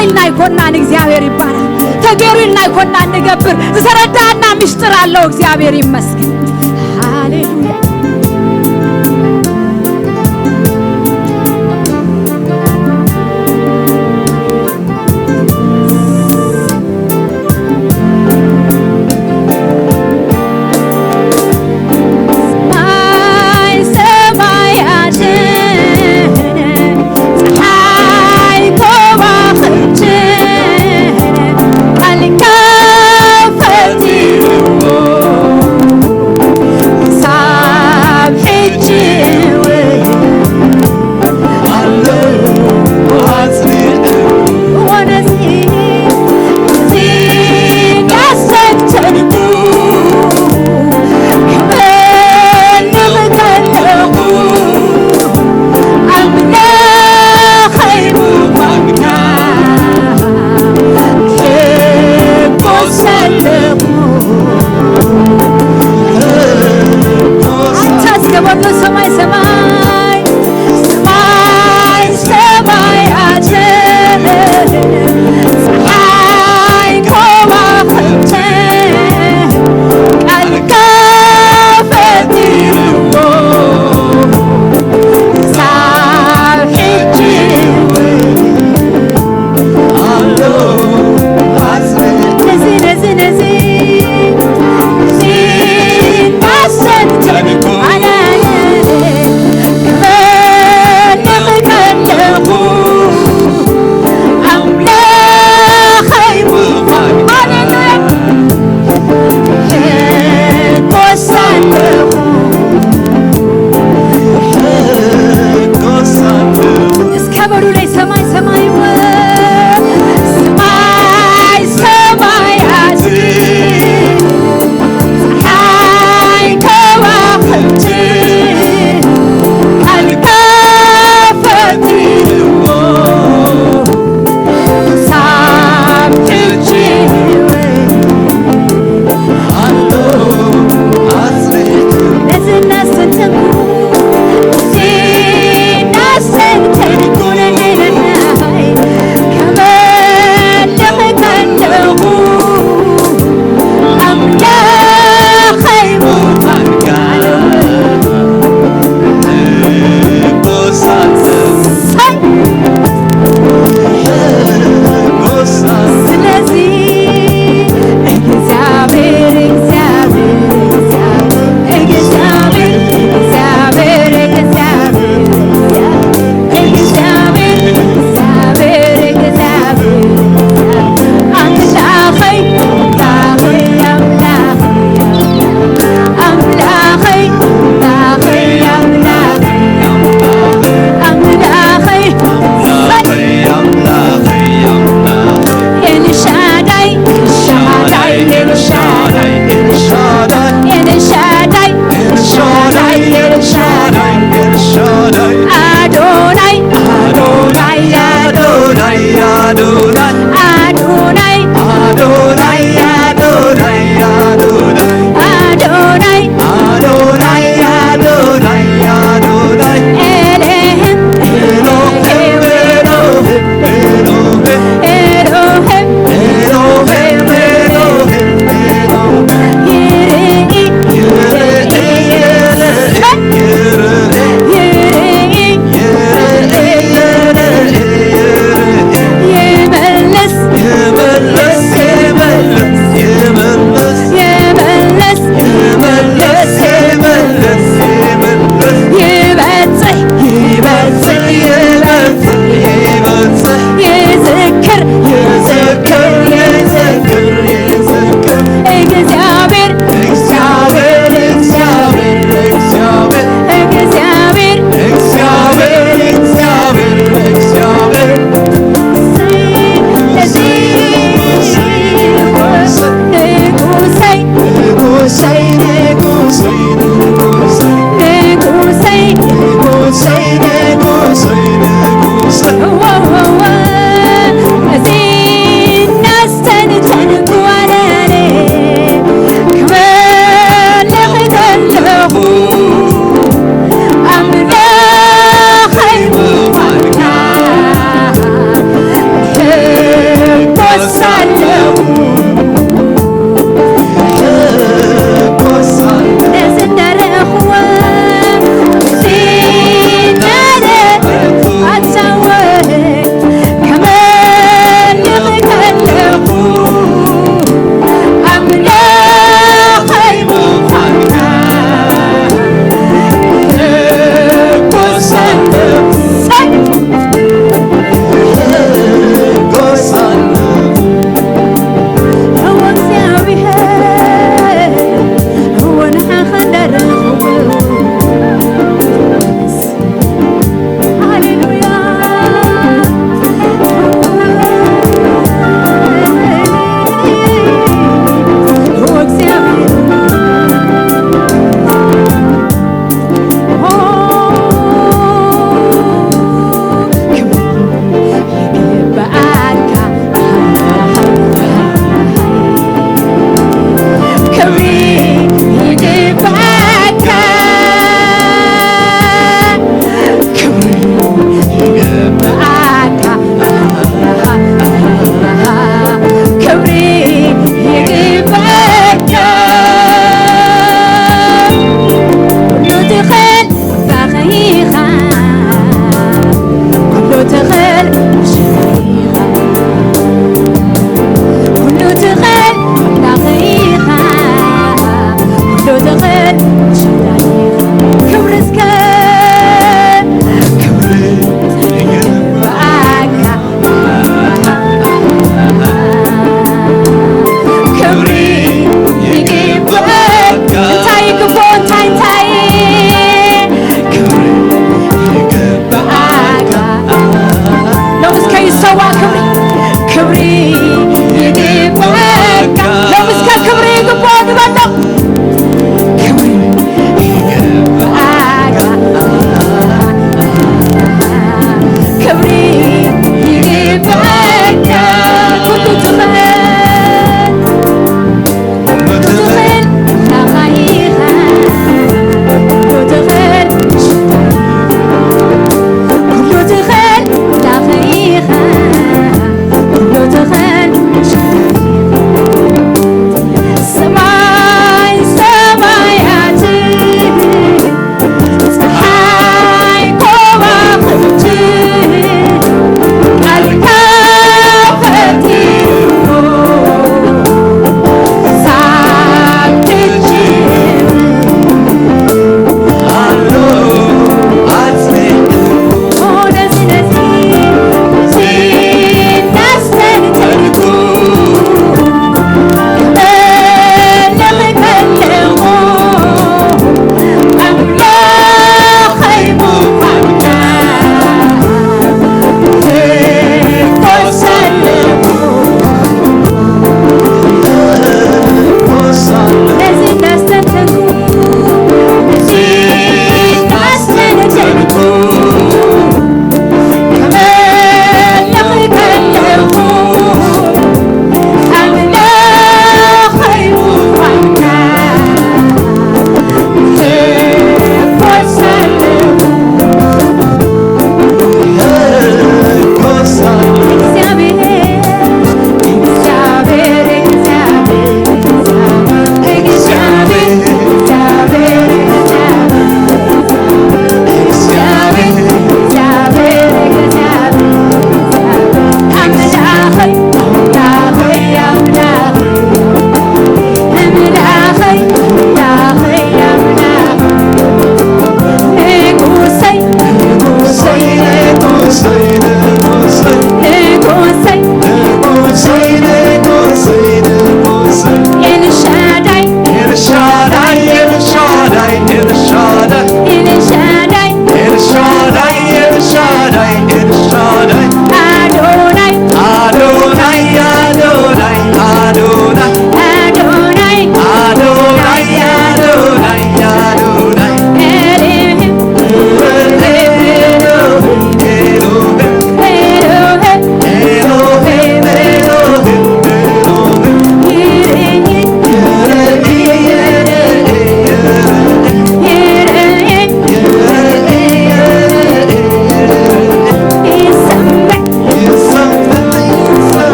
ኢልና ኣይኮናን፣ እግዚኣብሔር ይባረክ። ተገይሩ ኢልና ኣይኮናን ንገብር፣ ዝተረዳና ምስጢር ኣሎ። እግዚኣብሔር ይመስገን። ሃሌሉያ። ሰማይ ሰማያትን ፀሓይ ከዋኽብትን ቃልካ ፈጢርዎ።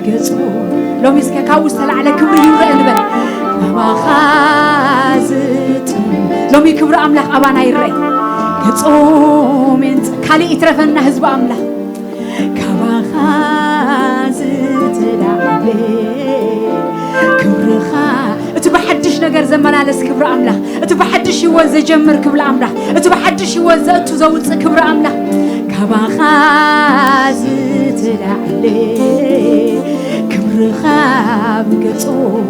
ገጹ። ሎሚ እስከ ካብኡ ዝተላዕለ ክብሪ ይረአ ንበል። ካባኻ ዝጥም ሎሚ ክብሪ ኣምላኽ ኣባና ይረአ። ገጾም የንጽ-፣ ካልእ ይትረፈና ህዝቢ ኣምላኽ። ካባኻ ዝተላዕለ ክብርኻ፣ እቲ ብሓድሽ ነገር ዘመላለስ ክብሪ ኣምላኽ፣ እቲ ብሓድሽ ህይወት ዘጀምር ክብሪ ኣምላኽ፣ እቲ ብሓድሽ ህይወት ዘእቱ ዘውፅእ ክብሪ ኣምላኽ። ካባኻ ዝተላዕለ ክብርኻ ኣብ ገጾም፣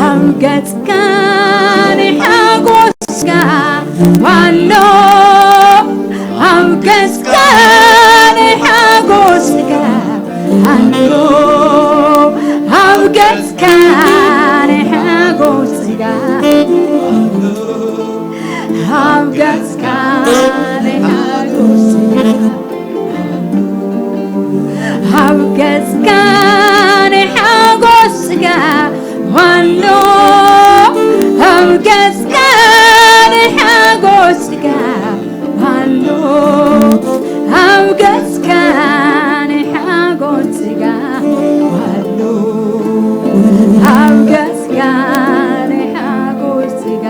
ኣብ ገጽካ ናይ ሓጎስካ ኣሎ፣ ኣብ ገጽካ ናይ ሓጎስካ ኣሎ፣ ኣብ ገጽካ ናይ ሓጎስካ፣ ኣብ ገጽካ ናይ ሓጎስካ፣ ኣብ ገጽካ ናይ ሓጎስካ ኣሎ፣ ኣብ ገጽካ ናይ ሓጎስካ ኣሎ፣ ኣብ ገጽካ ናይ ሓጎስካ ኣሎ፣ ኣብ ገጽካ ናይ ሓጎስካ።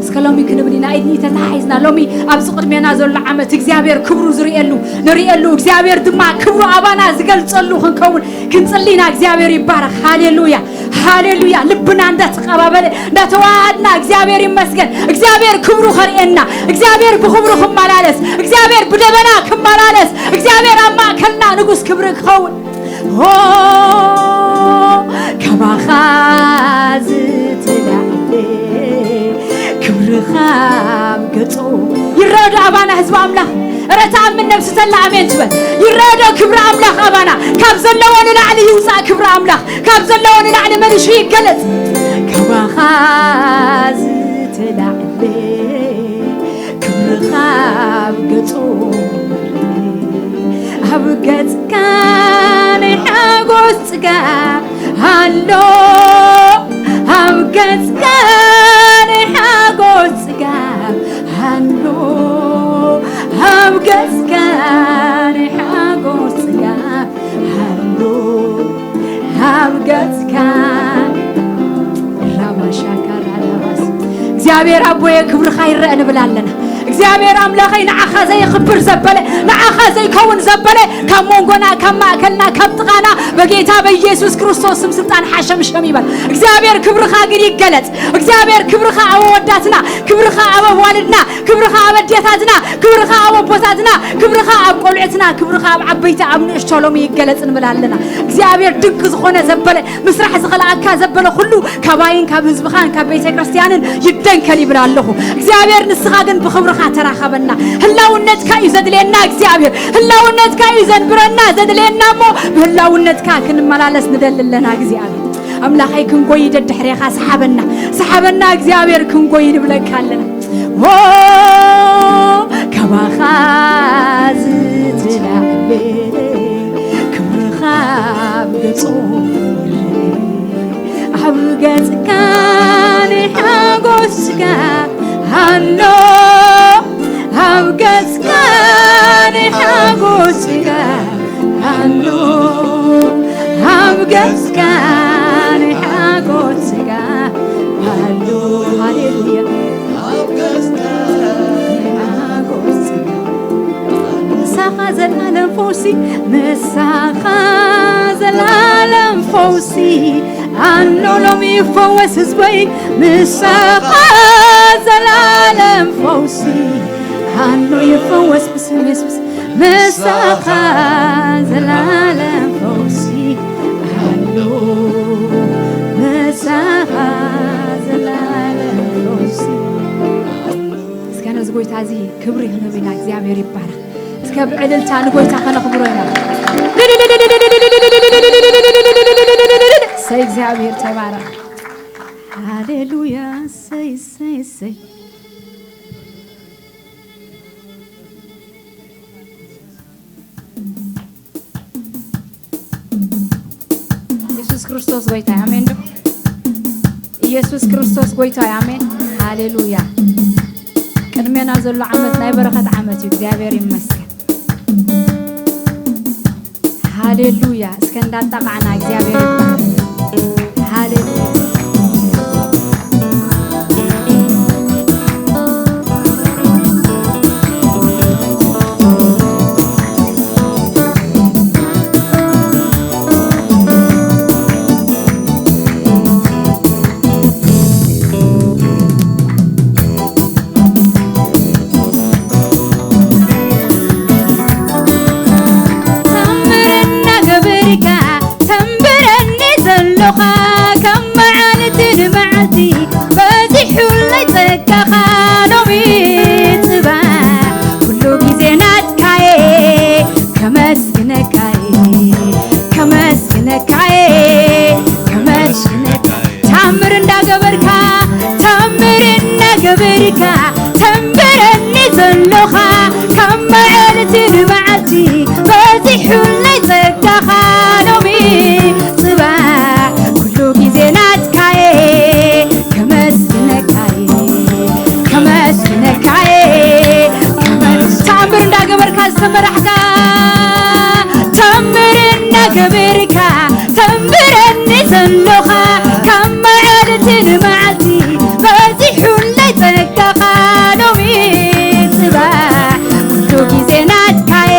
እስከ ሎሚ ክንብል ኢና ኢድኒ ተታሒዝና። ሎሚ ኣብዚ ቅድሜና ዘሎ ዓመት እግዚኣብሔር ክብሩ ዝርእየሉ፣ ንርእየሉ፣ እግዚኣብሔር ድማ ክብሩ ኣባና ዝገልጸሉ ክንከውን ክንጽሊ ኢና። እግዚኣብሔር ይባረኽ። ሃሌሉያ፣ ሃሌሉያ። ልብና እንዳተቐባበለ፣ እንዳተዋሃድና፣ እግዚኣብሔር ይመስገን። እግዚኣብሔር ክብሩ ከርእየና፣ እግዚኣብሔር ብክብሩ ክመላለስ፣ እግዚኣብሔር ብደበና ክመላለስ፣ እግዚኣብሔር ኣብ ማእከልና ንጉስ ክብሪ ክኸውን። ኦ፣ ካባኻ ዝተላዕለ ክብርኻ ኣብ ገጹ ይረአ ዶ ኣባና ህዝቢ ኣምላኽ? እረ ተኣምን ነብሲ ተላ ኣሜን ትበል። ይረአ ዶ ክብሪ ኣምላኽ ኣባና? ካብ ዘለዎ ንላዕሊ ይውጻእ ክብሪ ኣምላኽ፣ ካብ ዘለዎ ንላዕሊ መሊሱ ይገለጽ። ካባኻ ዝተላዕለ ክብርኻ ኣብ ገጹ፣ ኣብ ገጽካ ናይ ሓጎስ ጽጋ ኣሎ፣ ኣብ ገጽካ ናይ ሓጎስ ጽጋ ኣሎ፣ ኣብ ገጽካ ናይ ሓጎስ ጽጋ ኣሎ፣ ኣብ ገጽካ ራባሻካ ራባስ። እግዚኣብሔር ኣቦየ ክብርኻ ይረአ ንብል ኣለና። እግዚኣብሔር ኣምላኸይ ንዓኻ ዘይኽብር ዘበለ፣ ንዓኻ ዘይከውን ዘበለ ካብ መንጎና፣ ካብ ማእከልና፣ ካብ ጥቓና በጌታ በኢየሱስ ክርስቶስ ስም ስልጣን ሓሸምሸም ይበል። እግዚኣብሔር ክብርኻ ግን ይገለጽ። እግዚኣብሔር ክብርኻ ኣብ ኣወዳትና፣ ክብርኻ ኣብ ኣዋልድና፣ ክብርኻ ኣብ ኣዴታትና፣ ክብርኻ ኣብ ኣቦታትና፣ ክብርኻ ኣብ ቆልዑትና፣ ክብርኻ ኣብ ዓበይቲ ኣብ ንእሽቶ ሎሚ ይገለጽ ንብል ኣለና። እግዚኣብሔር ድንቂ ዝኾነ ዘበለ፣ ምስራሕ ዝኸልኣካ ዘበለ ኩሉ ካባይን ካብ ህዝብኻን ካብ ቤተ ክርስቲያንን ይደንከል ይብል ኣለኹ። እግዚኣብሔር ንስኻ ግን ብኽብርኻ ተራኸበና። ህላውነትካ እዩ ዘድልየና እግዚኣብሔር። ህላውነትካ እዩ ዘንብረና ዘድልየና እሞ ብህላውነትካ ክንመላለስ ንደሊ ኣለና እግዚኣብሔር። ኣምላኸይ ክንጎይ ደድሕሬኻ ሰሓበና። ሰሓበና እግዚኣብሔር ክንጎይ ንብለካ ኣለና። ዎ ካባኻ ዝትላዕለ ክብርኻ ኣብ ገጹ ይርእ። ኣብ ገጽካ ናይ ሓጎስካ ኣሎ፣ ኣብ ገጽካ ናይ ሓጎስካ ኣሎ፣ ኣብ ገጽካ ናይ ሓጎስካ ኣሎ። ሃሌሉያ። ምሳኻ ዘላለም ፈውሲ፣ ምሳኻ ዘላለም ፈውሲ፣ ኣኖ ሎሚ ይፈወስ ህዝበይ፣ ምሳኻ ዘላለም ፈውሲ፣ ኣኖ ይፈወስ ብስም የሱስ፣ ምሳኻ ዘላለም ፈውሲ፣ ኣኖ ምሳኻ ዘላለም ፈውሲ። እስከ ነዚ ጎይታ እዚ ክብሪ ክንህብ ኢና። እግዚኣብሔር ይባረኽ። እስከ ብዕልልታ ንጎይታ ከነኽብሮ ኢና። እሰይ እግዚኣብሔር ተባረኽ። ሃሌሉያ። እሰይ፣ እሰይ፣ እሰይ። የሱስ ክርስቶስ ጎይታ እዩ። ኣሜን ዶ? ኢየሱስ ክርስቶስ ጎይታ እዩ። ኣሜን። ሃሌሉያ። ቅድሜና ዘሎ ዓመት ናይ በረኸት ዓመት እዩ። እግዚኣብሔር ይመስገን። ሃሌሉያ። እስከ እንዳጣቃዕና እግዚኣብሔር ይባረክ። ሃሌሉያ። ተኣምር እናገበርካ ተንብረኒ ዘለኻ ካብ መዓልቲ ንመዓልቲ በዚሑለይ ጸጋኻ ሎሚ ጽባሕ ኩሉ ግዜ ናትካየ ከመስግነካየ ከመስግነካየ ከመስግነካ ታምር እንዳገበርካ ታምር እናገበርካ ተንብረኒ ዘለኻ ካብ መዓልቲ ንመዓልቲ በዚሑለይ ጸጋኻ ሎሚ ጽባሕ ኩሉ ግዜ ናትካየ ከመስግነካየ ከመስግነካየ ከመስ- ታምር እንዳገበርካ ዝተመራሕካ ታምር እናገበርካ ተንብረኒ ዘለኻ ካብ መዓልቲ ንመዓልቲ በዚሑለይ ጸጋኻ ሎሚ ጽባሕ ኩሉ ግዜ ናትካየ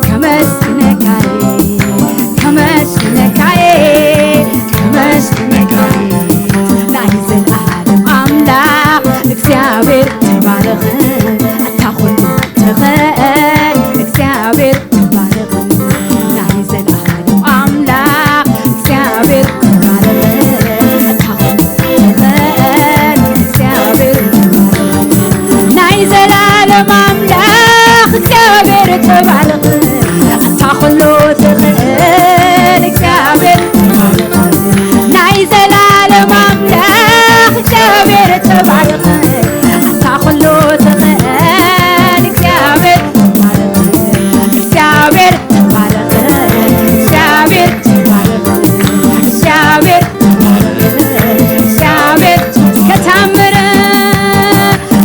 ከመስግነካየ ከመስግነካየ ከመስግነካየ ናይ ዘላለም ኣምላኽ እግዚኣብሔር ተባረኽ ኣታ ኩሉ ትኽእል እግዚኣብሔር ተባረኽ ናይ ዘላለም ኣምላኽ እግዚኣብሔር ተባረኽ ኣታ ኩሉ ትኽእል እግዚኣብሔር ተባረኽ ናይ ዘላለም ኣምላኽ እግዚኣብሔር ተባረኽ ኣታ ኩሉ ትኽእል እግዚኣብሔር ናይ ዘላለም ኣምላኽ እግዚኣብሔር ተባረኽ ኣታ ኩሉ ትኽእል እግዚኣብሔር ተባረኽ እግዚኣብሔር ተባረኽ እግዚኣብሔር ተባረኽ እግዚኣብሔር ተባረኽ እግዚኣብሔር ከተኣምር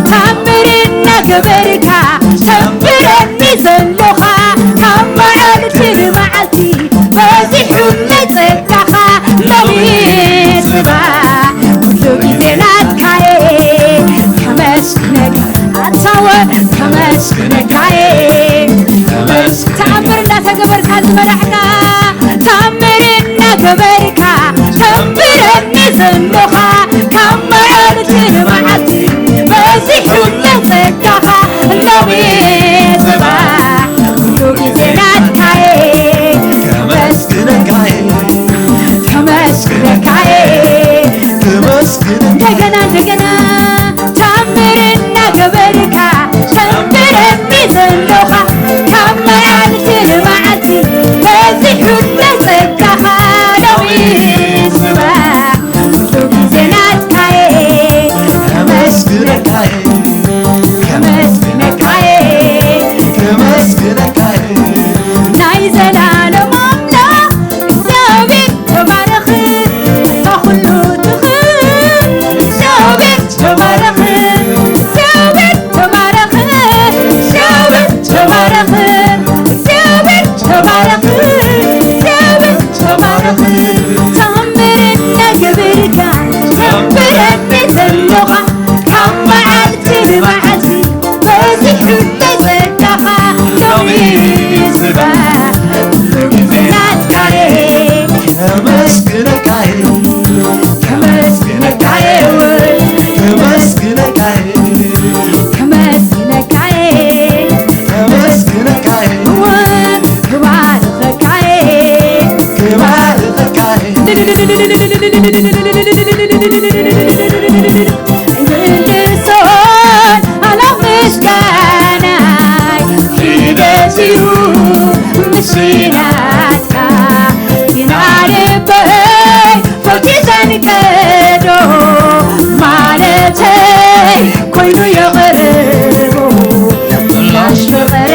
ታምር እናገበርካ ተንብረኒ ዘለኻ ካብ መዓልቲ ንመዓልቲ በዚሑለይ ጸጋኻ ሎሚ ጽባሕ ኩሉ ግዜ ናትካየ ከመስግነካ ኣታወ ከመስግነካየ ተኣምር እንዳተገበርካ ዝመራሕካ ታምር እናገበርካ ተንብረኒ ዘለኻ ካብ መዓልቲ ንመዓልቲ በዚሑለይ ጸጋኻ ሎሚ ጽባሕ ኩሉ ግዜ ናትካየ ከመስግነካየ ከመስግነካየ ከመስግነ እንደገና እንደገና ታምር እናገበርካ ተንብረኒ ዘለኻ ካብ መዓልቲ ንመዓልቲ በዚሑለይ ጸጋኻ ሎሚ ጽባሕ ኩሉ ግዜ ናትካየ ከመስግነካየ ከመስግነካየ ከመስግነካየ ናይ ዘላለም ኣምላኽ እግዚኣብሔር ተባረኽ ኣታ ኩሉ ትኽእል እግዚኣብሔር ተባረኽ እግዚኣብሔር ተባረኽ እግዚኣብሔር ተባረኽ እግዚኣብሔር ተባረኽ እግዚኣብሔር ተባረኽ ተኣምር እናገበርካ ተንብረኒ ዘለኻ ካብ መዓልቲ ንመዓልቲ በዚሑለይ ጸጋኻ ሎሚ ጽባሕ ኩሉ ግዜ ናትካየ ከመስግነካየ ከመስግነካየ ከመስግነካየ ከመስግነካየ ከመስግነካየ ክባርኸካየ ክባርኸካየ ይምልሶን ኣላ ምስጋናይ ሒደት እዩ ምስናትካ ግና ልበይ ፈቂደን ከዶ ማለተይ ኮይኑ የቕርቦ ምላሽ ፍቕሬ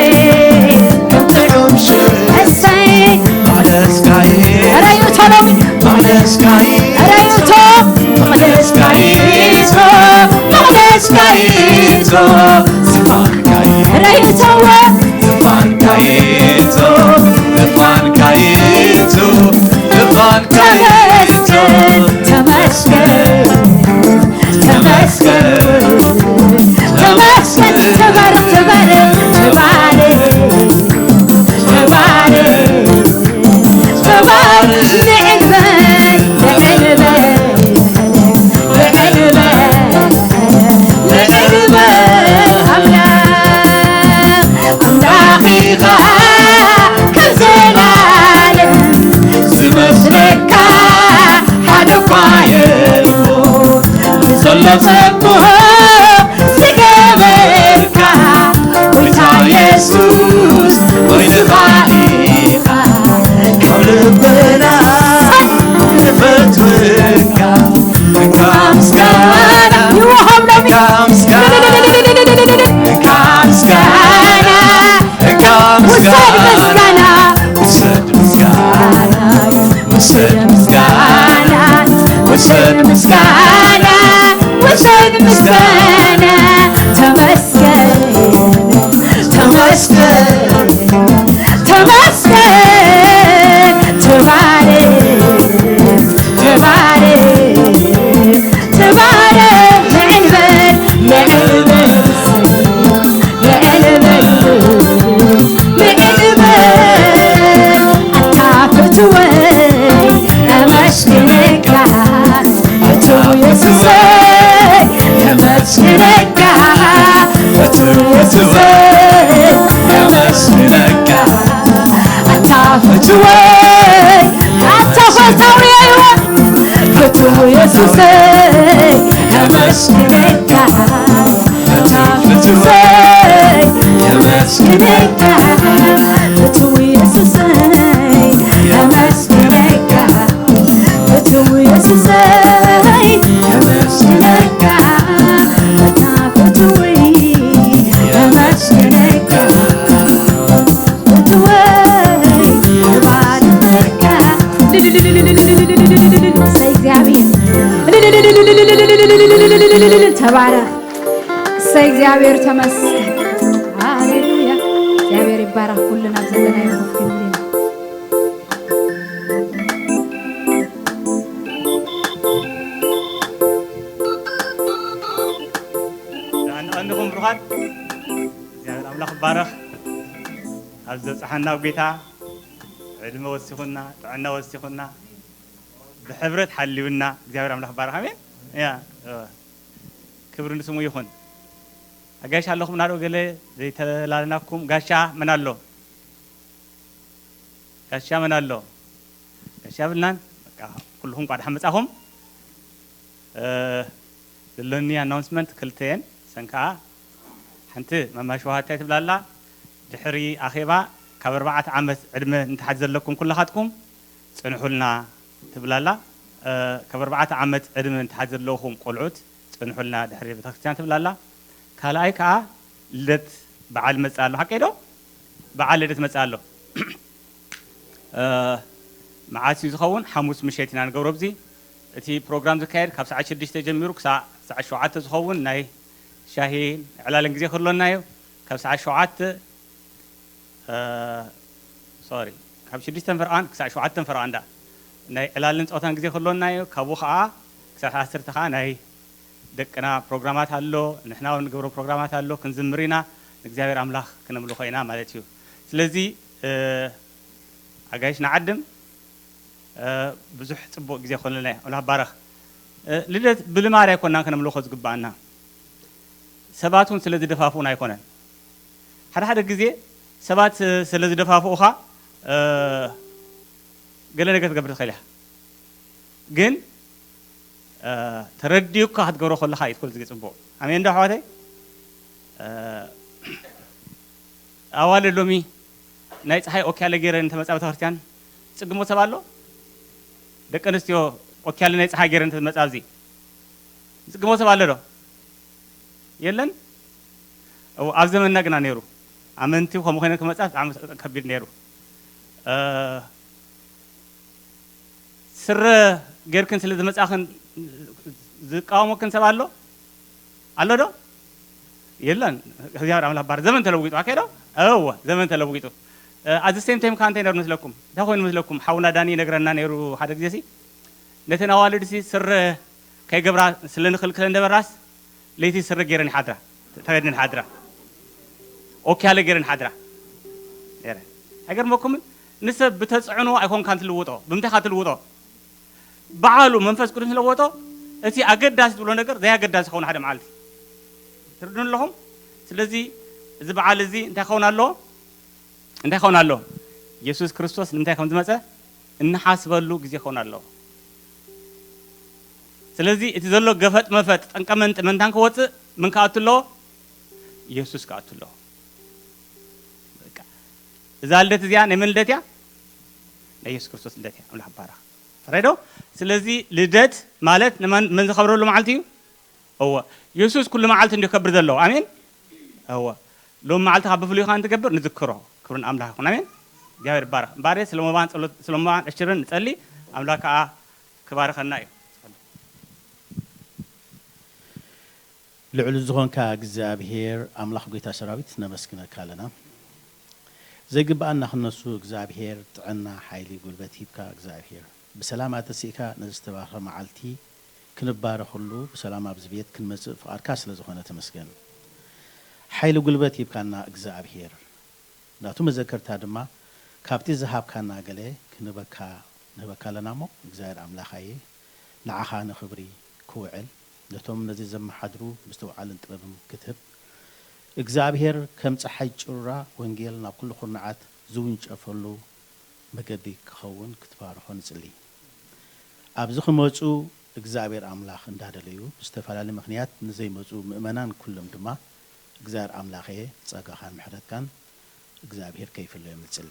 ከም ጥዑም ሽሮ እሰይ ማለስካይ ኧረ ይውቶ ሎሚ ማለስካይ ኧረ ይውቶ ማለስካይ ይውቶ ማለስካይ ይውቶ ዝፋንካይ ኧረ ይውቶዎ ዝፋንካይ ይውቶ ዝፋንካ ተመስገን፣ ተመስገን፣ ተመስገን፣ ተመስገን። ተባረክ፣ ተባረክ፣ ተባረክ፣ ተባረክ፣ ተባረክ። ንዕልበል፣ ንዕልበል፣ ንዕልበል፣ ንዕልበል። ኣምላኽ፣ ኣምላኽ ኢኻ ካብ ዘላለም ዝመስለካ ሓደ እኳ የሎ። ንዘሎ ጸብሖ ዝገበርካ ጎይታ የሱስ ወይንኻ ኢኻ ካብ ልብና ንፈትወካ። እንካ ምስጋና ይወሃብ ሎሚ። እንካ ምስጋና፣ እንካ ምስጋና፣ እንካ ውሰድ ምስጋና፣ ምስጋና። ውሰድ ምስጋና፣ ውሰድ ምስጋና፣ ውሰድ ምስጋና፣ ውሰድ ምስጋና። ተመስገን፣ ተመስገን፣ ተመስገን። ተባረክ፣ ተባረክ፣ ተባረክ። ንዕልበል፣ ንዕልበል፣ ንዕልበል፣ ንዕልበል። ኣታ ፍትወይ ኣመስግነካ፣ ፍትው የሱሰይ ኣመስግነካ፣ ፍትው የሱሰይ ኣመስግነካ። ኣታ ፍትወይ፣ ኣታ ፈታውየይ፣ ፍትው የሱሰይ ኣመስግነካ፣ ኣታ ፍትወይ ኣመስግነካ፣ ፍትው የሱሰይ ኣመስግነካ፣ ፍትው የሱሰይ ኣመስግነካ፣ ኣታ ፍትወይ ኣመስግነካ። ተባረክ። እሰይ፣ እግዚኣብሔር ተመስገን። ሃሌሉያ። እግዚኣብሔር ይባረክ። ኩልና ኣብ ዘለናዮ ኮፍ ክንብል ኢና። ደሓን ቀንዲኹም ብሩኻት። እግዚኣብሔር ኣምላኽ ይባረኽ። ኣብ ዘብጽሓና ጌታ ዕድመ ወሲኹና፣ ጥዕና ወሲኹና፣ ብሕብረት ሓልዩና እግዚኣብሔር ኣምላኽ ይባረኽ። ኣሜን። ያ፣ እ፣ ክብሪ ንስሙ ይኹን። ኣጋይሽ ኣለኹም ናዶ ገለ ዘይተላለናኩም? ጋሻ መን ኣሎ? ጋሻ መን ኣሎ? ጋሻ የብልናን። በቃ፣ ኩልኹም እንኳዕ ደሓን መጻኹም። እ፣ ዘለኒ ኣናውንስመንት ክልተ እየን። ሰን ከኣ ሓንቲ መማሽ ውሃ እንታይ ትብላ ኣላ? ድሕሪ ኣኼባ ካብ ኣርባዕተ ዓመት ዕድመ ንታሕቲ ዘለኩም ኩላኻትኩም ጽንሑልና ትብላ ኣላ። እ፣ ካብ ኣርባዕተ ዓመት ዕድመ ንታሕቲ ዘለኹም ቆልዑት ጽንሑልና ድሕሪ ቤተክርስትያን ትብላ ኣላ። ካልኣይ ከኣ ልደት በዓል መጽእ ኣሎ። ሓቀይ ዶ? በዓል ልደት መጽእ ኣሎ። እ፣ መዓስ እዩ ዝኸውን? ሓሙስ ምሸት ኢና ንገብሮ። ኣብዚ እቲ ፕሮግራም ዝካየድ ካብ ሰዓት ሽዱሽተ ጀሚሩ ክሳዕ ሰዓት ሸውዓተ ዝኸውን ናይ ሻሂ ዕላልን ግዜ ክህልወና እዩ። ካብ ሰዓት ሸውዓተ፣ እ፣ ሶሪ፣ ካብ ሽዱሽተ ፈርቓን ክሳዕ ሸውዓተ ፈርቓን ዳ ናይ ዕላልን ጸወታን ግዜ ክህልወና እዩ። ካብኡ ኸዓ ክሳዕ ዓሰርተ ኸዓ ናይ ደቅና ፕሮግራማት ኣሎ፣ ንሕና እውን ንገብሮ ፕሮግራማት ኣሎ፣ ክንዝምር ኢና፣ ንእግዚኣብሔር ኣምላኽ ክነምልኾ ኢና ማለት እዩ። ስለዚ፣ እ፣ ኣጋይሽ ንዓድም፣ እ፣ ብዙሕ ጽቡቕ ግዜ ክኾነልና እዩ። ኣምላኽ ባረኽ። እ፣ ልደት ብልማድ ኣይኮናን ከነምልኾ ዝግብኣና። ሰባት እውን ስለ ዝደፋፍኡና ኣይኮነን። ሓደ ሓደ ግዜ ሰባት፣ እ፣ ስለ ዝደፋፍኡኻ፣ እ፣ ገለ ነገር ትገብር ትኽእል ኢኻ። ግን፣ እ፣ ተረዲኡካ ክትገብሮ ከለኻ እዩ ኩሉ ግዜ ጽቡቕ። ኣሜን ዶ ኣሕዋተይ? እ፣ ኣዋልድ ሎሚ ናይ ጸሓይ ኦክያለ ገይረን እንተመጻ ቤተክርስትያን ዝጽግሞ ሰብ ኣሎ? ደቂ ኣንስትዮ ኦክያለ ናይ ጸሓይ ገይረን እንተመጻ ኣብዚ ዝጽግሞ ሰብ ኣሎ ዶ? የለን? እው፣ ኣብ ዘመንና ግና ነይሩ። ኣመንቲ ከምኡ ኮይነ ክመጻ ብጣዕሚ ከቢድ ነይሩ። እ፣ ስረ ጌርክን ስለ ዝመጻኽን ዝቃወመክን ሰብ ኣሎ? ኣሎ ዶ? የለን። እግዚኣብሔር ኣምላኽ ባር ዘመን ተለዊጡ፣ ኣከይ ዶ? እወ፣ ዘመን ተለዊጡ። ኣዚ ሴም ታይም ከ እንታይ ነሩ መስለኩም? እንታይ ኮይኑ መስለኩም? ሓውና ዳኒ ይነግረና ነይሩ ሓደ ግዜ ሲ ነተን ኣዋልድ ሲ ስረ ከይገብራ ስለ ንኽልክለን ደበራስ ለይቲ ስረ ገይረን ይሓድራ፣ ተኸድነን ሓድራ፣ ኦኪያለ ገይረን ሓድራ። ነረ። ኣይገርመኩምን? ንሰብ ብተጽዕኖ ኣይኮንካን ትልውጦ። ብምንታይ ኢኻ ትልውጦ? በዓሉ መንፈስ ቅዱስ ለወጦ። እቲ ኣገዳሲ ትብሎ ነገር ዘይ ኣገዳሲ ክኸውን ሓደ መዓልቲ ትርድኑ ኣለኹም። ስለዚ እዚ በዓል እዚ እንታይ ክኸውን ኣለዎ? እንታይ ክኸውን ኣለዎ? የሱስ ክርስቶስ ንምንታይ ከም ዝመጸ እንሓስበሉ ግዜ ክኸውን ኣለዎ። ስለዚ እቲ ዘሎ ገፈጥ መፈጥ ጠንቀመንጢ መንታን ክወጽእ ምን ክኣቱ ኣለዎ? የሱስ ክኣቱ ኣለዎ። በቃ እዛ ልደት እዚኣ ናይ መን ልደት እያ? ናይ የሱስ ክርስቶስ ልደት እያ። ኣምላኽ ይባረኽ። ፈረዶ። ስለዚ ልደት ማለት ንመን መን ዝኸብረሉ መዓልቲ እዩ? እወ፣ የሱስ ኩሉ መዓልቲ እንዲዩ ከብር ዘለዎ። ኣሜን። እወ፣ ሎም መዓልቲ ካብ ብፍሉይ ኻን ትገብር ንዝክሮ። ክብርን ኣምላኽ ይኹን። ኣሜን። እግዚኣብሔር ይባረኽ። እምባሬ ስለ መባን ጸሎት ስለ መባን ዕሽርን ንጸሊ። ኣምላኽ ከኣ ክባርኸና እዩ። ልዑል ዝኾንካ እግዚኣብሔር ኣምላኽ ጐይታ ሰራዊት ነመስግነካ ኣለና። ዘይግብኣና ክነሱ እግዚኣብሔር ጥዕና፣ ሓይሊ፣ ጉልበት ሂብካ እግዚኣብሔር ብሰላም ኣተሲእካ ነዚ ዝተባረኸ መዓልቲ ክንባረኸሉ ብሰላም ኣብዚ ቤት ክንመጽእ ፍቓድካ ስለ ዝኾነ ተመስገን። ሓይሊ ጉልበት ሂብካና እግዚኣብሔር ናቱ መዘከርታ ድማ ካብቲ ዝሃብካና ገለ ክንበካ ንህበካ ኣለና እሞ እግዚኣብሔር ኣምላኻየ ንዓኻ ንኽብሪ ክውዕል ነቶም ነዚ ዘመሓድሩ ምስትውዓልን ጥበብን ክትህብ እግዚኣብሔር ከም ፀሓይ ጭሩራ ወንጌል ናብ ኩሉ ኩርናዓት ዝውንጨፈሉ መገዲ ክኸውን ክትባርኾ ንጽሊ። ኣብዚ ክመጹ እግዚኣብሔር ኣምላኽ እንዳደለዩ ብዝተፈላለየ ምኽንያት ንዘይመጹ ምእመናን ኩሎም ድማ እግዚኣብሔር ኣምላኸየ ጸጋኻን ምሕረትካን እግዚኣብሔር ከይፍለዮም ንጽሊ።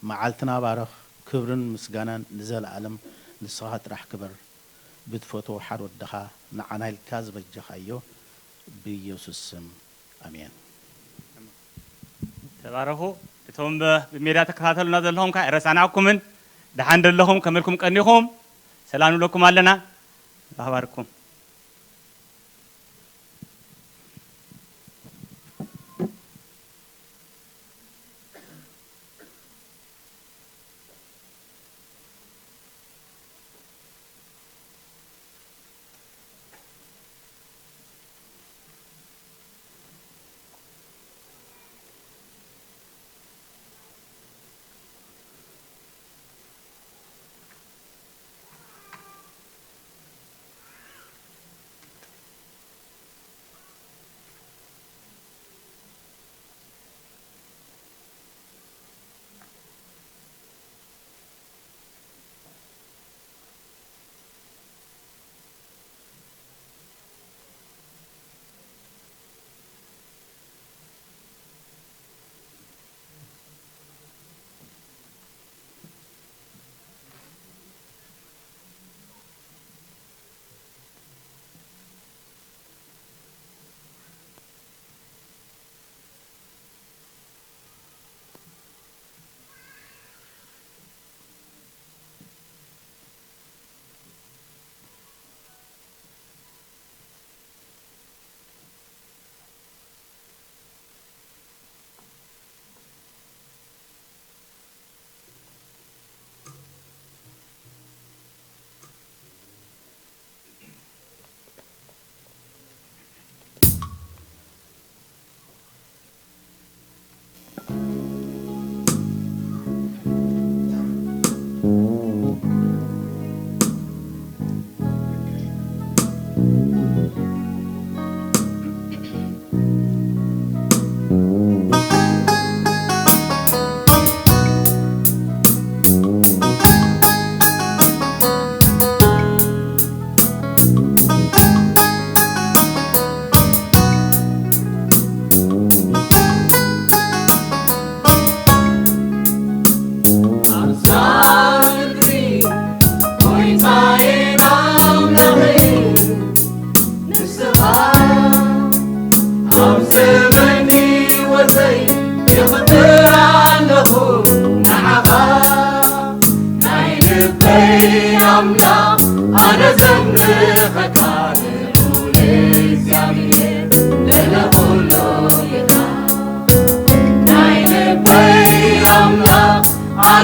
መዓልትና ባርኽ፣ ክብርን ምስጋናን ንዘለኣለም ንስኻ ጥራሕ ክበር። ብትፈትዎ ሓደ ወድኻ ንዓና ኢልካ ዝበጀኻዮ ብኢየሱስ ስም ኣሜን። ተባረኹ። እቶም ብሜዳ ተከታተሉና ዘለኹም ከኣ ረሳናኩምን ደሓን ደለኹም ከመልኩም ቀኒኹም ሰላም ንብለኩም ኣለና። ባባርኩም።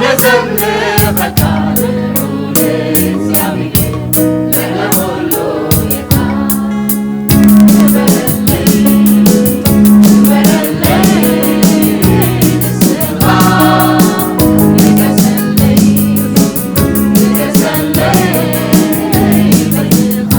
ነዘምረካ ልዑል እግዚኣብሔር፣ ልዕሊ ኩሉ ኢኻ። ክበረለይ፣ ክበረለይ ንስኻ፣ ንገሰለይ፣ ንገሰለይ በይንኻ።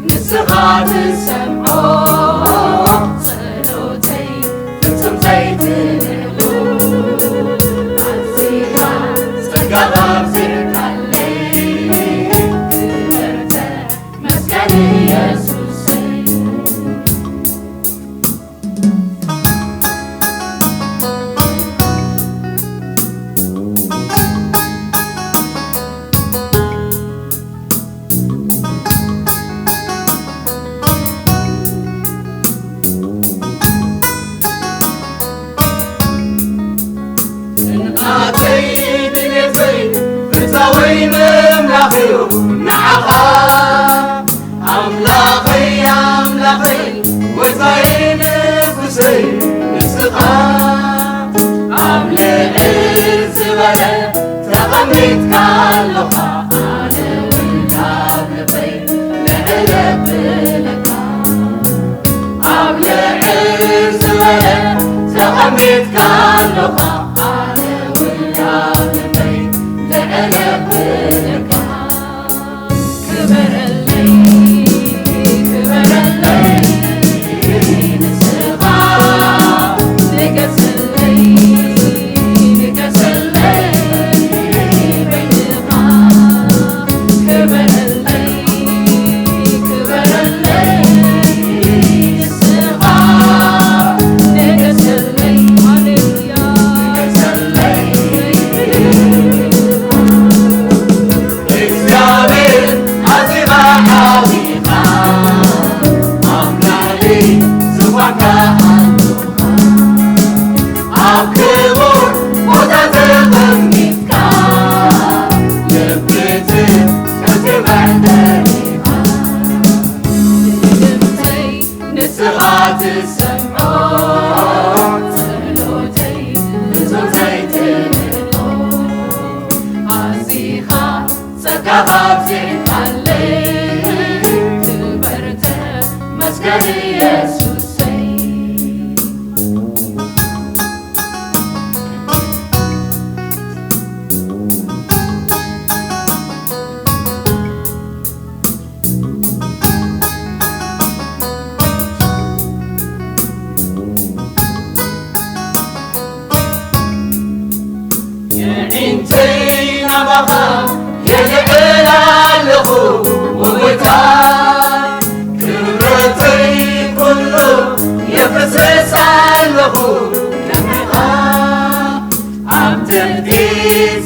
ንስኻ ትሰምዖ ጸሎተይ ፍጹም ዘይትንዕቑ፣ ኣዚኻ ጸጋኻ ኣብዚሕካለይ፣ ክብር ተመስገን ኢየሱሰይ። ናተይ ድሌተይ ፍታወይ ምምላኽ'ዩ ንዓኻ፣ ኣምላኸይ ኣምላኸይ፣ ጎይታየ ንጉሰይ ንስኻ። ኣብ ልዕል ዝበለ ተቐሚጥካ ኣለኻ፣ ኣነ እውን ካብ ልበይ ልዕል የብለካ። ኣብ ልዕል ዝበለ ተቐሚጥካ ኣለኻ፣ ኣነ እውን ካብ ልበይ ልዕል የብለካ። ክበረለይ፣ ክበረለይ ንስኻ፣ ንገሰለይ፣ ንገሰለይ በይንኻ። ክበረለይ፣ ክበረለይ ንስኻ፣ ንገሰለይ፣ ንገሰለይ በይንኻ። እግዚኣብሔር ኣዚኻ ዓቢኻ፣ ኣብ ላዕሊ ዙፋንካ ኣሎኻ። ኣብ ክቡር ቦታ ተቐሚጥካ፣ ልቢ ትሕቲ መሕደሪኻ። ንድምፀይ ንስኻ ትሰምዖ፣ ጸሎተይ ፍጹም ዘይትንቆ። ኣዚኻ ጸጋኻ ኣብዚሕካለይ፣ ክበር ተመስገን ኢየሱሰይ። የዒንተይ ናባኻ የልዕል ኣለኹ ጎይታ፣ ክብረተይ ኩሉ የፍስስ ኣለኹ ንዓኻ። ኣብ ትሕቲ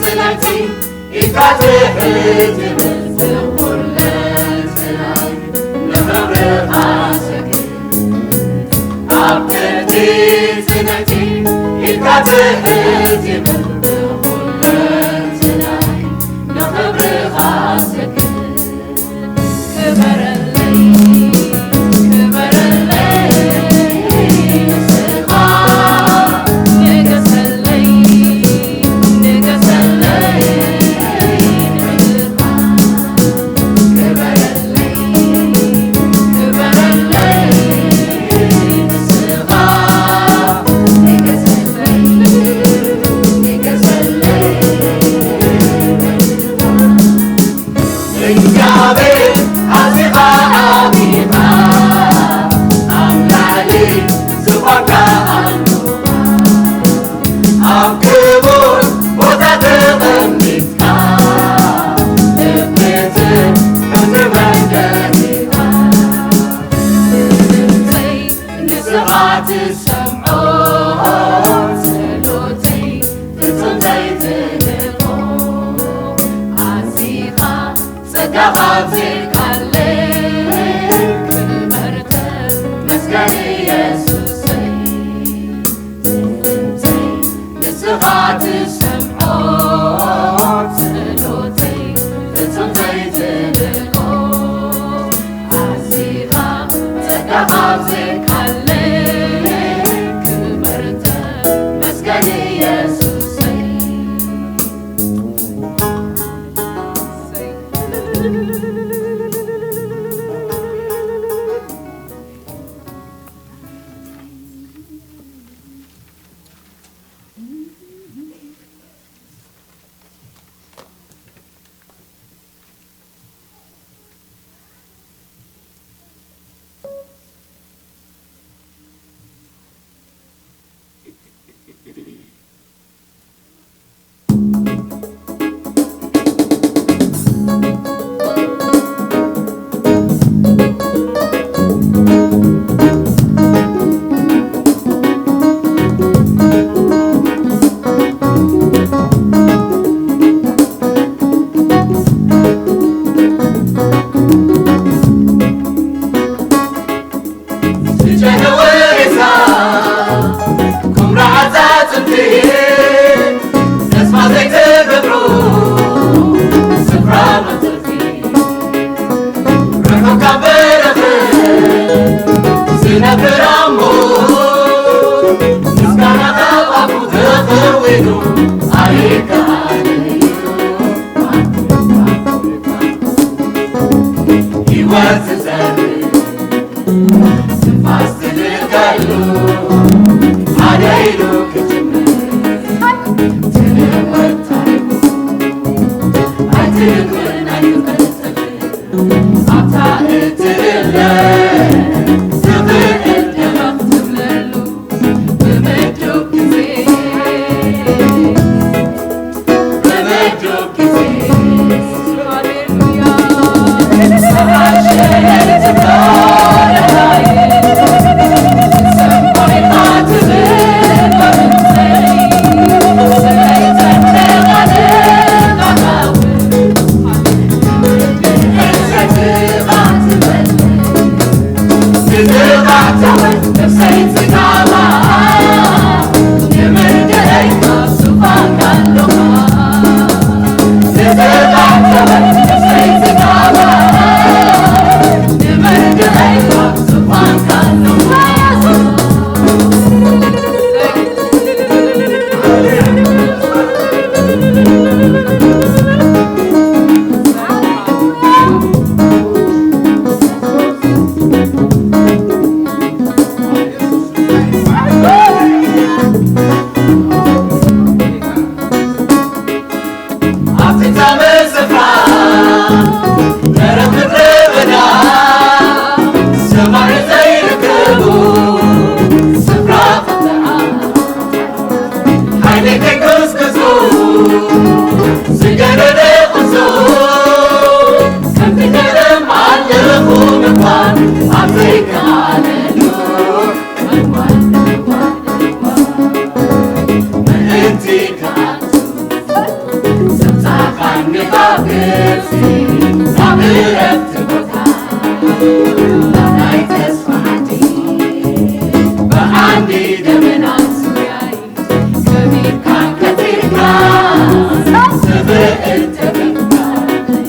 ጽላልቲ ኢድካ ትሕት ይበል ኩለንትናይ ንኽብርኻ ሰግድ። ኣብ ትሕቲ ጽላልቲ ኢድካ ትሕት ይበል ኩለንትናይ ንኽብርኻ ሰግድ። ክበረለይ፣ ክበረለይ ንስኻ፣ ንገሰለይ፣ ንገሰለይ ንስኻ። ክበረለይ፣ ክበረለይ ንስኻ፣ ንገሰለይ፣ ንገ ኣትሰምዖ ጸሎተይ ፍጹም ዘይትንቆ ኣዚኻ ጸጋኻ ኣብዚሕካለይ ክበር ተመስገን ኢየሱሰይ። ንስኻ ትሰምዖ ጸሎተይ ፍጹም ዘይትንቆ ኣዚኻ ጸጋኻ ኣብዚሕካለይ ክበር ተመስገን ኢየሱሰይ። ዝጨነወ ሬሳ፣ ቁምራ ዓጻጽምቲ፣ ተስፋ ዘይትገብሮ ስፍራ መጥፊ። ርሑቕ ካብ በረኸት ዝነብር ኣሞ፣ ምስጋና ካብ ኣፉ ተኸዊሉ ኣይከኣልን እዩ። ህይወት ዝዘርእ ትንፋስ ትልከሉ ሓደ ኢሉ ክጅምር ትልወጥ ታሪኹ ኣይትንኩርን ኣይትፈልጥን ኣብታ እትእለ ዝኽእል ደረቕ ትብለሉ ብምዱብ ግዜ ኣብቲ ጻምእ ስፍራ ደረቕ ምድረ በዳ ሰማዒ ዘይርከቡ ስፍራ ፈጠራ ሓይለይ ከይቅዝቅዞ ዝገደደ ቅርጹ ከምቲ ቀደም ኣለኹ ምባል ኣብ ዘይከኣለሉ እዋን እዋን እዋን ምእንቲ ከኣቱ ዘውጻኻኒ ካብ ግብጺ ናብ ዕረፍቲ ቦታ ናብ ናይ ተስፋ ዓዲ ብዓንዲ ደመና ዙርያይ ከቢብካን ከቲርካን ዝኽእል ተገምካይ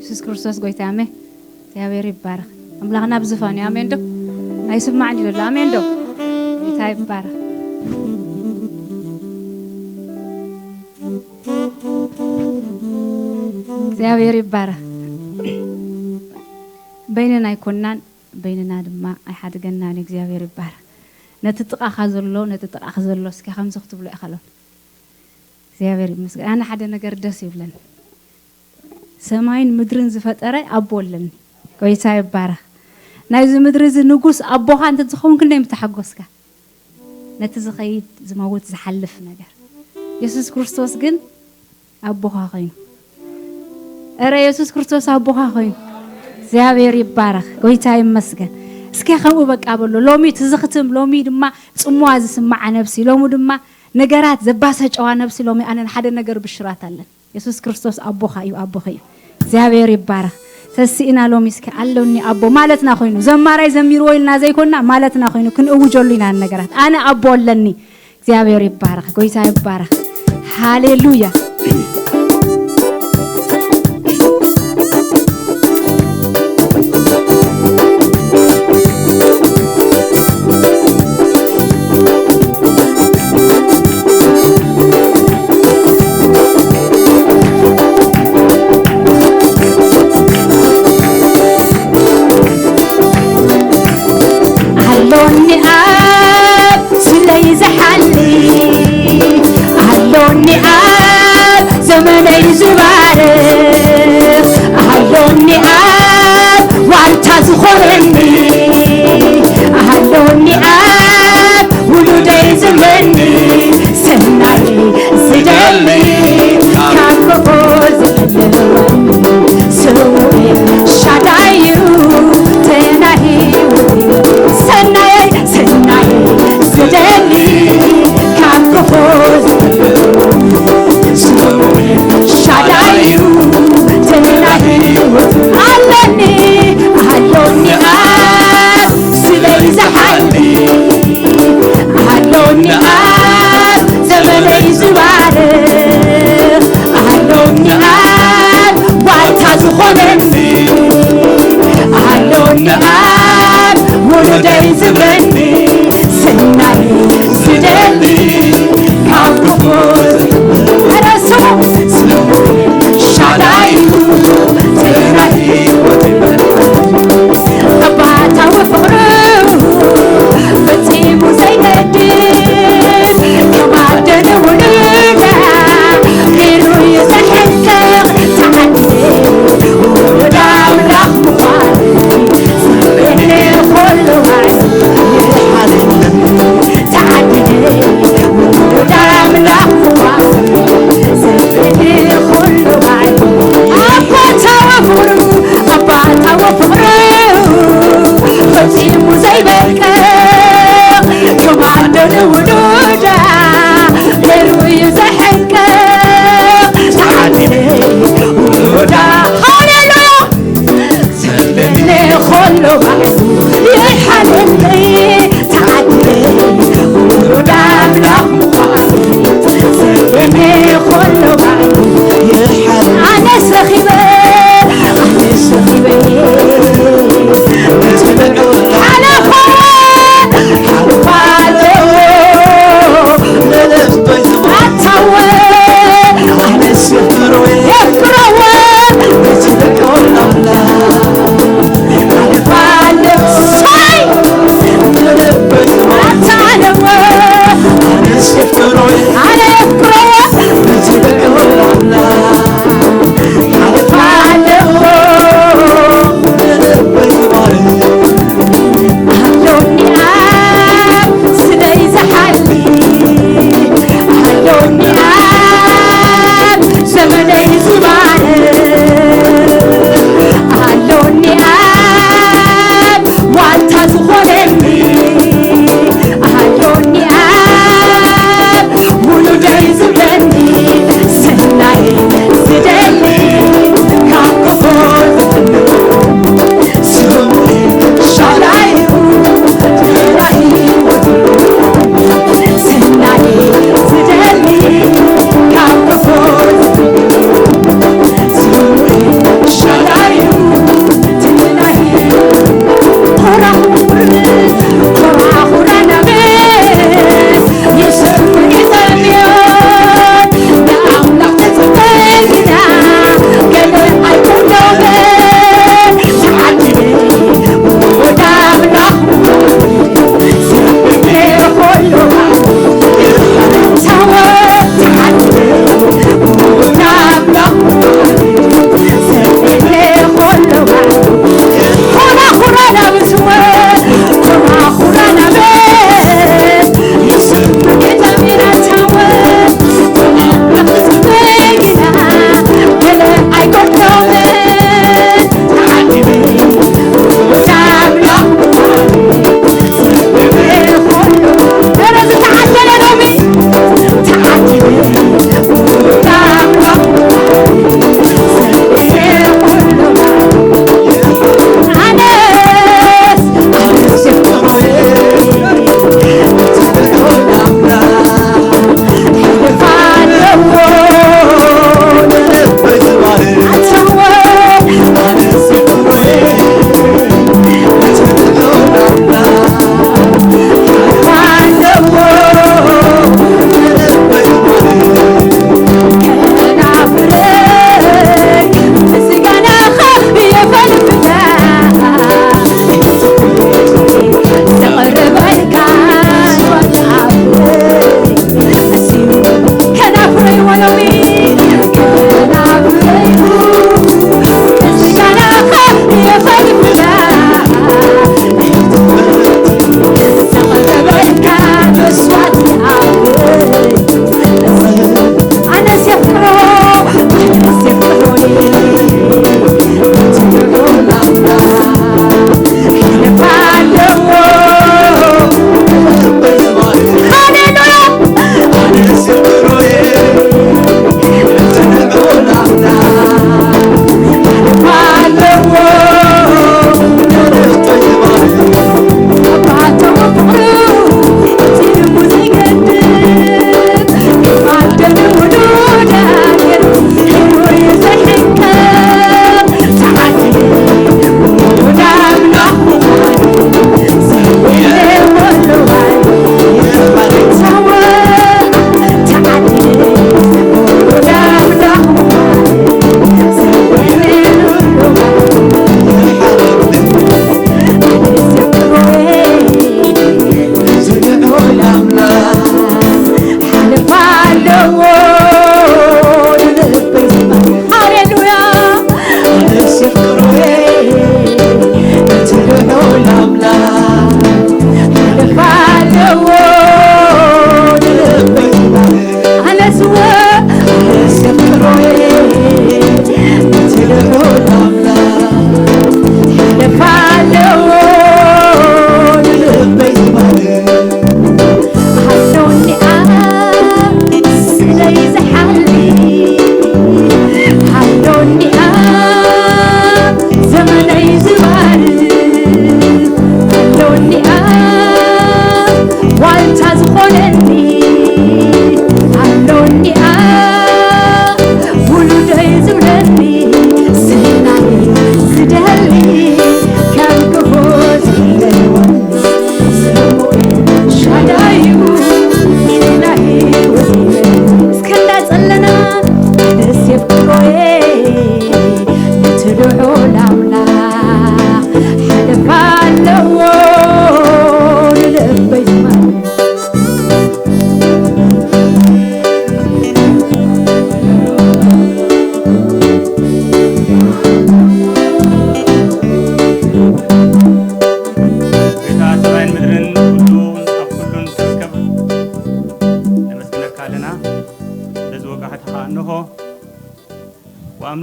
የሱስ ክርስቶስ ጎይታ፣ ኣሜን። እግዚኣብሔር ይባረኽ። ኣምላኽና ኣብ ዝፋኑ እዩ። ኣሜን ዶ? ኣይስማዕን እዩ ዘሎ። ኣሜን ዶ? ጎይታ ይባረኽ። እግዚኣብሔር ይባረኽ። በይንና ኣይኮንናን፣ በይንና ድማ ኣይሓድገናን እዩ። እግዚኣብሔር ይባረኽ። ነቲ ጥቓኻ ዘሎ፣ ነቲ ጥቓኺ ዘሎ እስኪ ከምዚ ክትብሎ ኢኻ ሎሚ። እግዚኣብሔር ይመስገን። ኣነ ሓደ ነገር ደስ ይብለኒ። ሰማይን ምድርን ዝፈጠረ ኣቦ ኣለኒ። ጎይታ ይባረኽ። ናይዚ ምድሪ እዚ ንጉስ ኣቦኻ እንተ ዝኸውን ክንደይ ምተሓጎስካ። ነቲ ዝኸይድ፣ ዝመውት፣ ዝሓልፍ ነገር። የሱስ ክርስቶስ ግን ኣቦኻ ኮይኑ። እረ የሱስ ክርስቶስ ኣቦኻ ኮይኑ። እግዚኣብሔር ይባረኽ። ጎይታ ይመስገን። እስኪ ከምኡ በቃ በሎ። ሎሚ ትዝኽትም፣ ሎሚ ድማ ጽምዋ ዝስምዓ ነብሲ፣ ሎሚ ድማ ነገራት ዘባሰጨዋ ነብሲ፣ ሎሚ ኣነ ሓደ ነገር ብሽራት ኣለን። የሱስ ክርስቶስ ኣቦኻ እዩ፣ ኣቦኺ እዩ። እግዚኣብሔር ይባረኽ። ተስኢና ሎሚ እስኪ ኣለኒ ኣቦ ማለትና ኮይኑ፣ ዘማራይ ዘሚርዎ ኢልና ዘይኮንና ማለትና ኮይኑ ክንእውጀሉ ኢና ነገራት። ኣነ ኣቦ ኣለኒ። እግዚኣብሔር ይባረኽ፣ ጎይታ ይባረኽ። ሃሌሉያ። ኣሎኒ ኣብ ስለይ ዝሓሊ፣ ኣሎኒ ኣብ ዘመነይ ዝባርኽ፣ ኣሎኒ ኣብ ዋልታ ዝኾነኒ፣ ኣሎኒ ኣብ ውሉደይ ዝመኒ፣ ሰናይ ዝደሊ ካብ ክፉ ዝሕልወኒ፣ ስውእ ሻዳይ እዩ ተናሂወኒ። ሰናይ፣ ሰናይ ዝደሊ ካብ ክፉ ዝሕልወኒ፣ ስውእ ሻዳይ እዩ ተናሂወኒ። ኣለኒ፣ ኣሎኒ ኣብ ስለይ ዝሓሊ፣ ኣሎኒ ኣብ ዘመነይ ዝባርኽ፣ ኣሎኒ ኣብ ዋልታ ዝኾነኒ፣ ኣሎኒ ኣብ ውሉደይ ዝብረኒ፣ ሰናይ ዝደሊ ካብ ክፉ። ኧረ ስሙ፣ ስሙ ሻዳይ እዩ፣ ተናሂወኒ። ኣባታዊ ፍቕሩ ፈጺሙ ዘይገድስ፣ ከም ኣደ ንውሉዳ ገይሩ እዩ ዘሕቅቕ። ተዓዲለ ውሉድ ኣምላኽ ምዃን፣ ዘመነ ኩሉ ባዕሉ ይሓልፍ። ተዓዲለ ውሉድ ኣምላኽ ምዃን፣ ዘመነ ኩሉ ባዕሉ። ኣባታዊ ፍቕሩ፣ ኣባታዊ ፍቕሩ ፈጺሙ ዘይበቅዕ፣ ከም ኣደ ንውሉዳ ገይሩ እዩ ዘሕቅቕ። ተዓዲለ ውሉዳ፣ ሃሌሉያ። ዘለኒ ኩሉ ባዕሉ ይሓለለይ፣ ተዓዲለ ውሉድ ኣምላኽ ምዃን። ዘለኒ ኩሉ ባዕሉ ይሓለለይ። ኣነስ ረኺበ፣ ኣነስ ረኺበ። ሓለፎ፣ ሓለፎ ኣሎ። ኣታወ፣ ኣነስ የፍቅረወ፣ የፍቅረወ። ሳይ!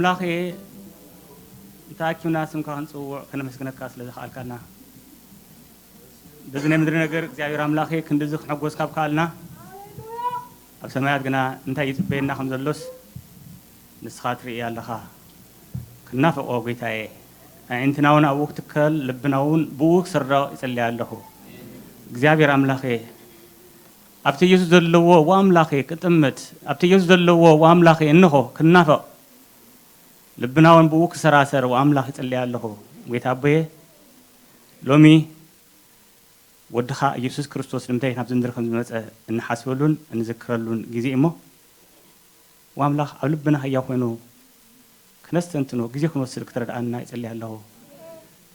ኣምላኸ፣ ተኣኪብና ስምካ ክንጽውዕ ከነመስግነካ ስለ ዘኽኣልካና፣ በዚ ናይ ምድሪ ነገር እግዚኣብሔር ኣምላኸ ክንድዚ ክንሕጎስ ካብ ከኣልና፣ ኣብ ሰማያት ግና እንታይ ይጽበየና ከም ዘሎስ ንስኻ ትርኢ ኣለኻ። ክናፍቆ ጌታየ፣ ኣዒንትና እውን ኣብኡ ክትከል፣ ልብና እውን ብኡ ክስረቕ ይጽልይ ኣለኹ። እግዚኣብሔር ኣምላኸ፣ ኣብቲ ኢየሱስ ዘለዎ ወኣምላኸ ክጥምት፣ ኣብቲ ኢየሱስ ዘለዎ ወኣምላኸ እንሆ ክናፈቕ፣ ልብና እውን ብኡ ክሰራሰር ወኣምላኽ ይጽልይ ኣለኹ። ጌታ ኣቦየ፣ ሎሚ ወድኻ ኢየሱስ ክርስቶስ ንምንታይ ናብዚ ምድሪ ከም ዝመጸ እንሓስበሉን እንዝክረሉን ግዜ እሞ፣ ወኣምላኽ ኣብ ልብና ህያው ኮይኑ ክነስተንትኖ ግዜ ክንወስድ ክትረድኣና ይጽልይ ኣለኹ።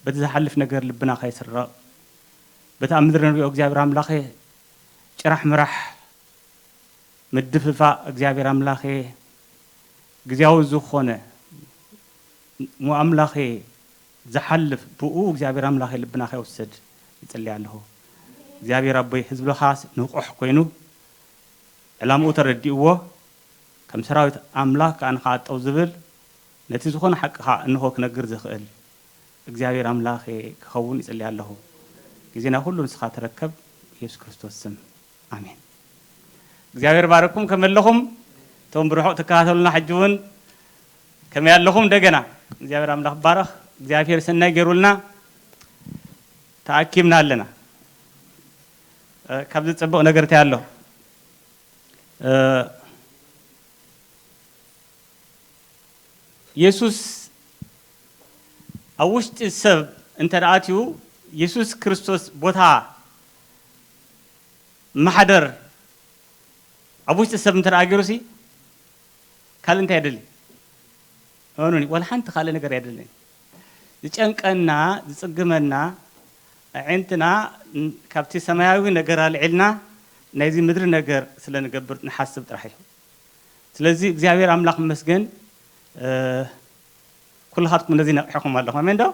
በቲ ዝሓልፍ ነገር ልብና ከይስረቕ፣ በቲ ኣብ ምድሪ ንሪኦ እግዚኣብሔር ኣምላኸ ጭራሕ ምራሕ ምድፍፋእ እግዚኣብሔር ኣምላኸ፣ ግዜያዊ ዝኾነ እሞ ኣምላኸ ዝሓልፍ ብኡ እግዚኣብሔር ኣምላኸ ልብና ከይወስድ ይጽልይ ኣለኹ። እግዚኣብሔር ኣቦይ ህዝብኻ ንቑሕ ኮይኑ ዕላምኡ ተረዲእዎ ከም ሰራዊት ኣምላኽ ከኣ ንኸኣጠው ዝብል ነቲ ዝኾነ ሓቂ ኸኣ እንሆ ክነግር ዝኽእል እግዚኣብሔር ኣምላኸ ክኸውን ይጽልይ ኣለኹ። ግዜና ኩሉ ንስኻ ተረከብ። ኢየሱስ ክርስቶስ ስም። ኣሜን። እግዚኣብሔር ባረኩም። ከመይ ኣለኹም? እቶም ብርሑቕ ትከታተሉና ሕጂ እውን ከመይ ኣለኹም? እንደገና እግዚኣብሔር ኣምላኽ ባረኽ። እግዚኣብሔር ሰናይ ገይሩልና ተኣኪብና ኣለና። እ፣ ካብዚ ጽቡቕ ነገር እንታይ ኣሎ? እ፣ የሱስ ኣብ ውሽጢ ሰብ እንተ ደኣ ኣትዩ፣ የሱስ ክርስቶስ ቦታ ማሕደር ኣብ ውሽጢ ሰብ እንተ ደኣ ገይሩሲ፣ ካልእ እንታይ የድሊ? እመኑኒ፣ ዋላ ሓንቲ ካልእ ነገር የድልን። ዝጨንቀና፣ ዝጽግመና፣ ኣዒንትና ን-፣ ካብቲ ሰማያዊ ነገር ኣልዒልና ናይዚ ምድሪ ነገር ስለ ንገብር፣ ንሓስብ ጥራሕ እዩ። ስለዚ እግዚኣብሔር ኣምላኽ ይመስገን፣ እ፣ ኩልኻትኩም ነዚ ነቒሕኹም ኣለኹም። ኣሜን ዶ?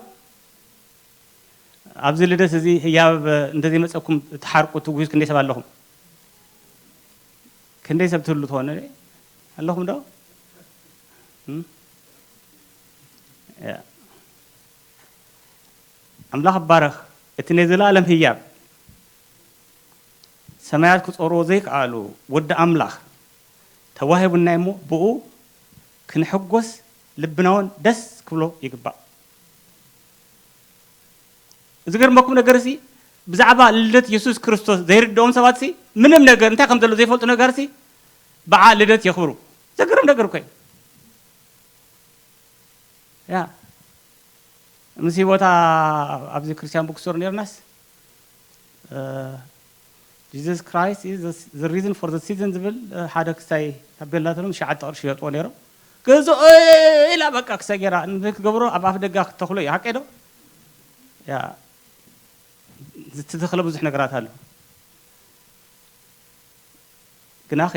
ኣብዚ ልደት እዚ ህያብ እንተዘይመጸኩም ትሓርቁ ትጉዙ ክንደይ ሰብ ኣለኹም? ክንደይ ሰብ ትህሉ ትኾኑ? ኣለኹም ዶ? እም? ያ። ኣምላኽ ይባረኽ። እቲ ናይ ዘላለም ህያብ ሰማያት ክጾርዎ ዘይከኣሉ ወዲ ኣምላኽ ተዋሂቡና እሞ ብኡ ክንሕጎስ ልብና እውን ደስ ክብሎ ይግባእ። ዝገርመኩም ነገር ሲ ብዛዕባ ልደት የሱስ ክርስቶስ ዘይርድኦም ሰባት ሲ ምንም ነገር እንታይ ከም ዘሎ ዘይፈልጡ ነገር ሲ በዓል ልደት የኽብሩ። ዘገርም ነገር እኮ እዩ። ያ፣ ምስ ቦታ ኣብዚ ክርስቲያን ቡክስቶር ነርናስ፣ እ፣ Jesus Christ is the, the reason for the season ዝብል፣ እ፣ ሓደ ክሳይ ታቤላ ተሎም ሸዓተ ቅርሺ ይሸጥዎ ነይሮም። ገዝኦ ኢላ በቃ ክሳይ ገይራ ንክገብሮ ኣብ ኣፍ ደጋ ክተኽሎ እዩ። ሓቀይ ዶ? ያ፣ ዝተተኽለ ብዙሕ ነገራት ኣሎ። ግናኸ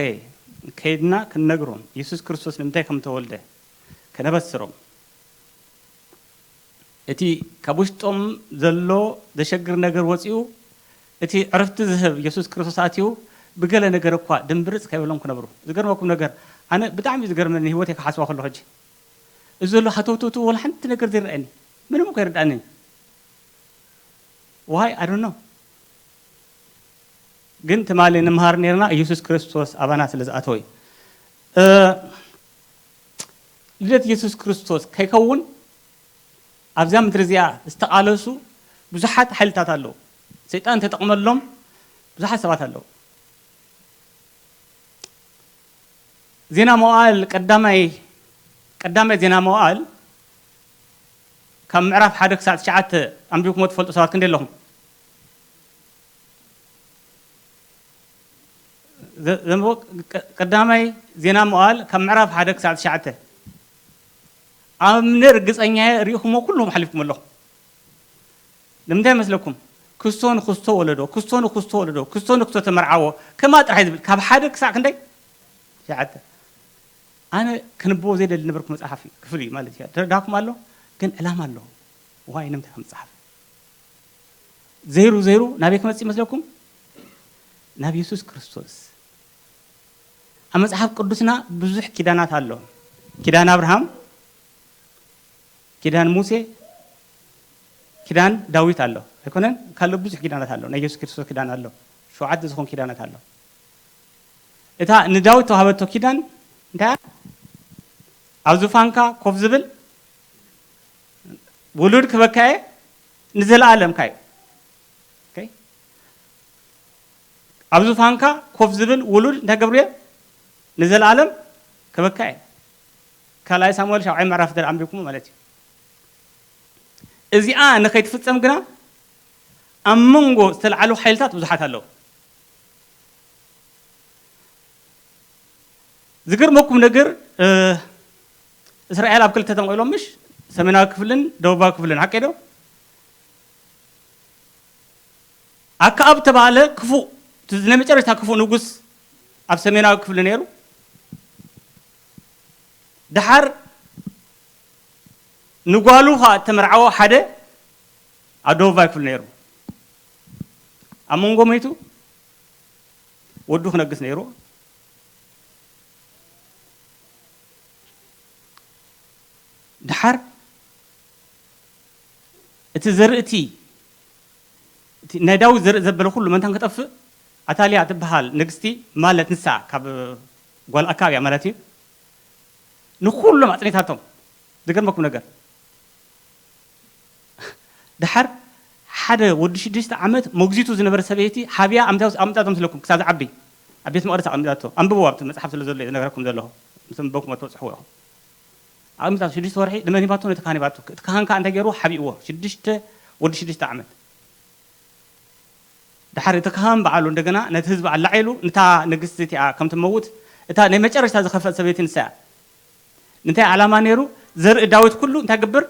ከይድና ክንነግሮም፣ የሱስ ክርስቶስ ንምንታይ ከም ተወልደ ከነበስሮም፣ እቲ ካብ ውሽጦም ዘሎ ዘሸግር ነገር ወጺኡ፣ እቲ ዕረፍቲ ዝህብ የሱስ ክርስቶስ ኣትዩ፣ ብገለ ነገር እኳ ድምብርጽ ከይበሎም ክነብሩ። ዝገርመኩም ነገር፣ ኣነ ብጣዕሚ እዩ ዝገርመኒ፣ ህይወተይ ክሓስባ ከለኹ ሕጂ። እዚ ዘሎ ሃተውተውተው ወላ ሓንቲ ነገር ዘይረኣየኒ፣ ምንም እኮ ኣይርድኣንን። Why? I don't know። ግን ትማሊ ንምሃር ነርና፣ ኢየሱስ ክርስቶስ ኣባና ስለ ዝኣተወ እዩ። እ፣ ልደት ኢየሱስ ክርስቶስ ከይከውን ኣብዛ ምድሪ እዚኣ ዝተቓለሱ ብዙሓት ሓይልታት ኣለዉ። ሰይጣን ተጠቕመሎም ብዙሓት ሰባት ኣለዉ። ዜና መዋዕል ቀዳማይ፣ ቀዳማይ ዜና መዋዕል ካብ ምዕራፍ ሓደ ክሳዕ ትሽዓተ ኣንቢብኩሞ ትፈልጡ ሰባት ክንደይ ኣለኹም? ዘ-፣ ዘንብቦ ቀ-፣ ቀዳማይ ዜና መዋዕል ካብ ምዕራፍ ሓደ ክሳዕ ትሽዓተ። ኣምነ ርግጸኛ እየ፣ ርኢኹሞ ኩልኹም ሓሊፍኩም ኣለኹም። ንምንታይ መስለኩም? ክስቶ ንክስቶ ወለዶ፣ ክስቶ ንክስቶ ወለዶ፣ ክስቶ ንክስቶ ተመርዓዎ፣ ከማ ጥራሕ እዩ ዝብል። ካብ ሓደ ክሳዕ ክንደይ? ትሽዓተ። ኣነ ክንብቦ ዘይደሊ ነበርኩ መጽሓፍ እዩ፣ ክፍል እዩ ማለት እዩ። ተረዳእኩም ኣሎ፣ ግን ዕላማ ኣለዎ። ዋይ ንምንታይ ከም ዝጸሓፍ? ዘይሩ ዘይሩ ናበይ ክመጽእ ይመስለኩም? ናብ የሱስ ክርስቶስ። ኣብ መጽሓፍ ቅዱስና ብዙሕ ኪዳናት ኣሎ። ኪዳን ኣብርሃም፣ ኪዳን ሙሴ፣ ኪዳን ዳዊት ኣሎ ኣይኮነን? ካልእ ብዙሕ ኪዳናት ኣሎ። ናይ የሱስ ክርስቶስ ኪዳን ኣሎ። ሸውዓተ ዝኾን ኪዳናት ኣሎ። እታ ንዳዊት ተዋህበቶ ኪዳን እንታይ እያ? ኣብ ዙፋንካ ኮፍ ዝብል ውሉድ ክበካ እየ፣ ንዘለኣለም ካዩ። ኦኬ? ኣብ ዙፋንካ ኮፍ ዝብል ውሉድ እንታይ ገብሩ እየ? ንዘለኣለም ክበካ እየ። ካልኣይ ሳሙኤል ሻብዓይ ምዕራፍ እንተ ኣንቢብኩሞ ማለት እዩ። እዚኣ ንኸይትፍጸም ግና ኣብ መንጎ ዝተልዓሉ ሓይልታት ብዙሓት ኣለዉ። ዝገርመኩም ነገር፣ እ፣ እስራኤል ኣብ ክልተ ተመቒሎም፣ ምሽ? ሰሜናዊ ክፍልን ደቡባዊ ክፍልን፣ ሓቀይ ዶ? ኣክኣብ ተባለ ክፉእ፣ እቲ ናይ መጨረሽታ ክፉእ ንጉስ ኣብ ሰሜናዊ ክፍሊ ነይሩ። ደሓር ንጓሉ ኸኣ እተመርዓዎ ሓደ ኣብ ደቡባዊ ክፍሊ ነይሩ። ኣብ መንጎ መይቱ ወዱ ክነግስ ነይሩ። ደሓር እቲ ዘርእቲ፣ እቲ ናይ ዳዊት ዘርኢ ዘበለ ኩሉ መንታን ክጠፍእ፣ ኣታልያ ትበሃል ንግስቲ፣ ማለት ንሳ ካብ ጓል ኣክኣብ እያ ማለት እዩ፣ ንኩሎም ኣጽኒታቶም። ዝገርመኩም ነገር፣ ደሓር ሓደ ወዲ ሽዱሽተ ዓመት መግዚቱ ዝነበረ ሰበይቲ ሓብያ ኣምታ-፣ ኣምጻቶም ስለኩም ክሳብ ዝዓቢ ኣብ ቤት መቕደስ ኣቐሚጣቶ። ኣንብብዎ፣ ኣብቲ መጽሓፍ ስለ ዘሎ እዩ ዝነግረኩም ዘለኹ። ምስ ኣንበብኩሞ ትበጽሕዎ ኢኹም። ኣቐሚጣቶ ሽዱሽተ ወርሒ ንመን ሂባቶ? ነቲ ካህን ሂባቶ። እቲ ካህን ከኣ እንታይ ገይርዎ? ሓቢእዎ። ሽዱሽተ፣ ወዲ ሽዱሽተ ዓመት። ደሓር እቲ ካህን በዓሉ እንደገና ነቲ ህዝቢ ኣላዒሉ፣ ነታ ንግስቲ እቲኣ ከም ትመውት፣ እታ ናይ መጨረሽታ ዝኸፍአት ሰበይቲ ንሳ እያ። እንታይ ዓላማ ነይሩ? ዘርኢ ዳዊት ኩሉ እንታይ ግብር?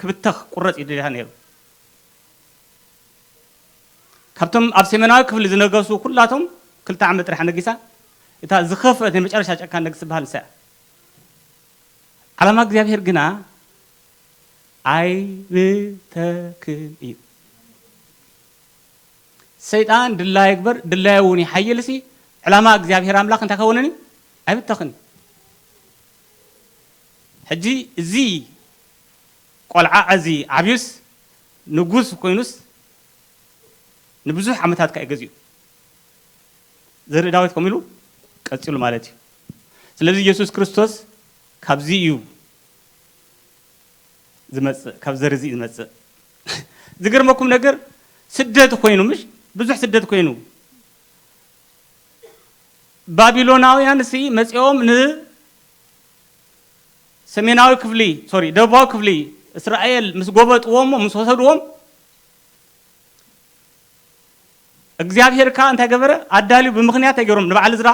ክብተኽ፣ ቁረጽ እዩ ደልያ ነይሩ። ካብቶም ኣብ ሰሜናዊ ክፍሊ ዝነገሱ ኩላቶም ክልተ ዓመት ጥራሕ ነጊሳ፣ እታ ዝኸፍአት ናይ መጨረሻ ጨካን ንግስቲ ትበሃል ንሳ እያ። ዓላማ እግዚኣብሔር ግና ኣይብተኽን እዩ። ሰይጣን ድላዩ ይግበር፣ ድላዩ እውን ይሓይል ሲ፣ ዕላማ እግዚኣብሔር ኣምላኽ እንታይ ከውንን እዩ? ኣይብተኽን እዩ። ሕጂ እዚ ቆልዓ እዚ ዓብዩስ ንጉስ ኮይኑስ ንብዙሕ ዓመታት ከኣ ገዚኡ። ዘርኢ ዳዊት ከምኡ ኢሉ ቀጺሉ ማለት እዩ። ስለዚ የሱስ ክርስቶስ ካብዚ እዩ ዝመጽእ፣ ካብ ዘርኢ እዚ እዩ ዝመጽእ። ዝገርመኩም ነገር ስደት ኮይኑ፣ ምሽ ብዙሕ ስደት ኮይኑ፣ ባቢሎናውያን ሲ መጺኦም ንሰሜናዊ ክፍሊ፣ ሶሪ፣ ደቡባዊ ክፍሊ እስራኤል ምስ ጎበጥዎም፣ ምስ ወሰድዎም፣ እግዚኣብሔር ከኣ እንታይ ገበረ? ኣዳልዩ ብምኽንያት እንታይ ገይሮም? ንበዓል እዝራ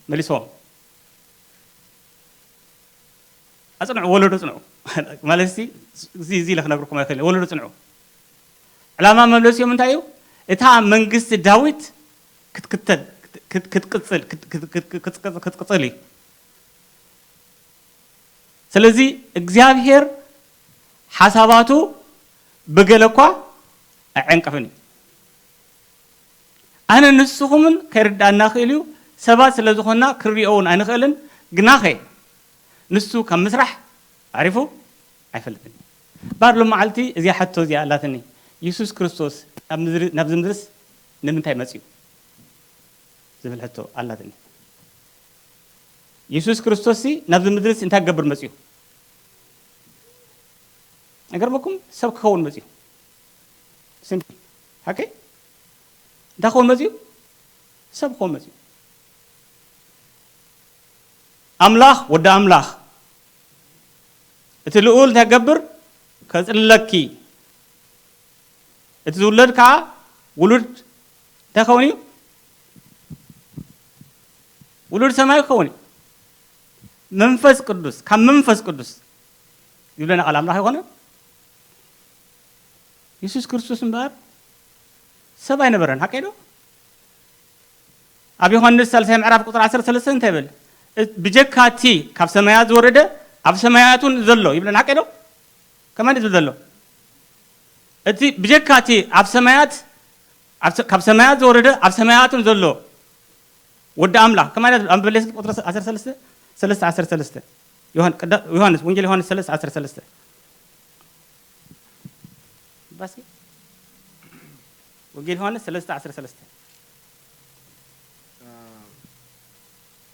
መሊስዎም። ኣጽንዑ፣ ወለዶ ጽንዑ። ማለት ሲ፣ እዚ፣ እዚ ኢለ ክነግርኩም ኣይክእልን። ወለዶ ጽንዑ። ዕላማ መምለሲኦም እንታይ እዩ? እታ መንግስቲ ዳዊት ክትክተል፣ ክት-፣ ክት-፣ ክትቅጽል፣ ክት-፣ ክት-፣ ክት-፣ ክትቅጽ-፣ ክትቅጽል እዩ። ስለዚ እግዚኣብሔር ሓሳባቱ ብገለ እኳ ኣይዕንቀፍን እዩ። ኣነ ንስኹምን ከይርድኣና ክእል እዩ፣ ሰባት ስለ ዝኾንና ክንሪኦ እውን ኣይንኽእልን። ግናኸ ንሱ ካብ ምስራሕ ኣዕሪፉ ኣይፈልጥን። ባር ሎም መዓልቲ እዚኣ ሕቶ እዚኣ ኣላትኒ። የሱስ ክርስቶስ ናብ ምድሪ-፣ ናብዚ ምድርስ ንምንታይ መጽዩ? ዝብል ሕቶ ኣላትኒ። የሱስ ክርስቶስ ሲ ናብዚ ምድርስ እንታይ ክገብር መጽዩ? ነገርመኩም፣ ሰብ ክኸውን መጽዩ። ሲምፕል። ሓቂ? እንታይ ክኸውን መጽዩ? ሰብ ክኸውን መጽዩ። ኣምላኽ፣ ወዲ ኣምላኽ፣ እቲ ልኡል እንታይ ክገብር? ከጽልለኪ። እቲ ዝውለድ ከኣ ውሉድ እንታይ ክኸውን እዩ? ውሉድ ሰማይ ክኸውን እዩ። መንፈስ ቅዱስ፣ ካብ መንፈስ ቅዱስ ይብለና ቃል ኣምላኽ ይኾነ። የሱስ ክርስቶስ እምበኣር ሰብ ኣይነበረን፣ ሓቀይ ዶ? ኣብ ዮሃንስ ሳልሳይ ምዕራፍ ቁጽሪ ዓሰርተ ሰለስተ እንታይ ይብል? እ-፣ ብጀካ እቲ ካብ ሰማያት ዝወረደ ኣብ ሰማያት እውን ዘሎ ይብለና፣ ሓቀይ ዶ? ከመይ ዝብል ዘሎ? እቲ ብጀካ እቲ ኣብ ሰማያት፣ ኣብ ሰ-፣ ካብ ሰማያት ዝወረደ ኣብ ሰማያት እውን ዘሎ ወዲ ኣምላኽ፣ ከመይ ኣብ በሌስ ቁጽሪ ዓሰርተ ሰለስተ፣ ሰለስተ ዓሰርተ ሰለስተ። ዮሃን- ቅዳ- ዮሃንስ፣ ወንጌል ዮሃንስ ሰለስተ ዓሰርተ ሰለስተ። ባሲ? ወንጌል ዮሃንስ ሰለስተ ዓሰርተ ሰለስተ።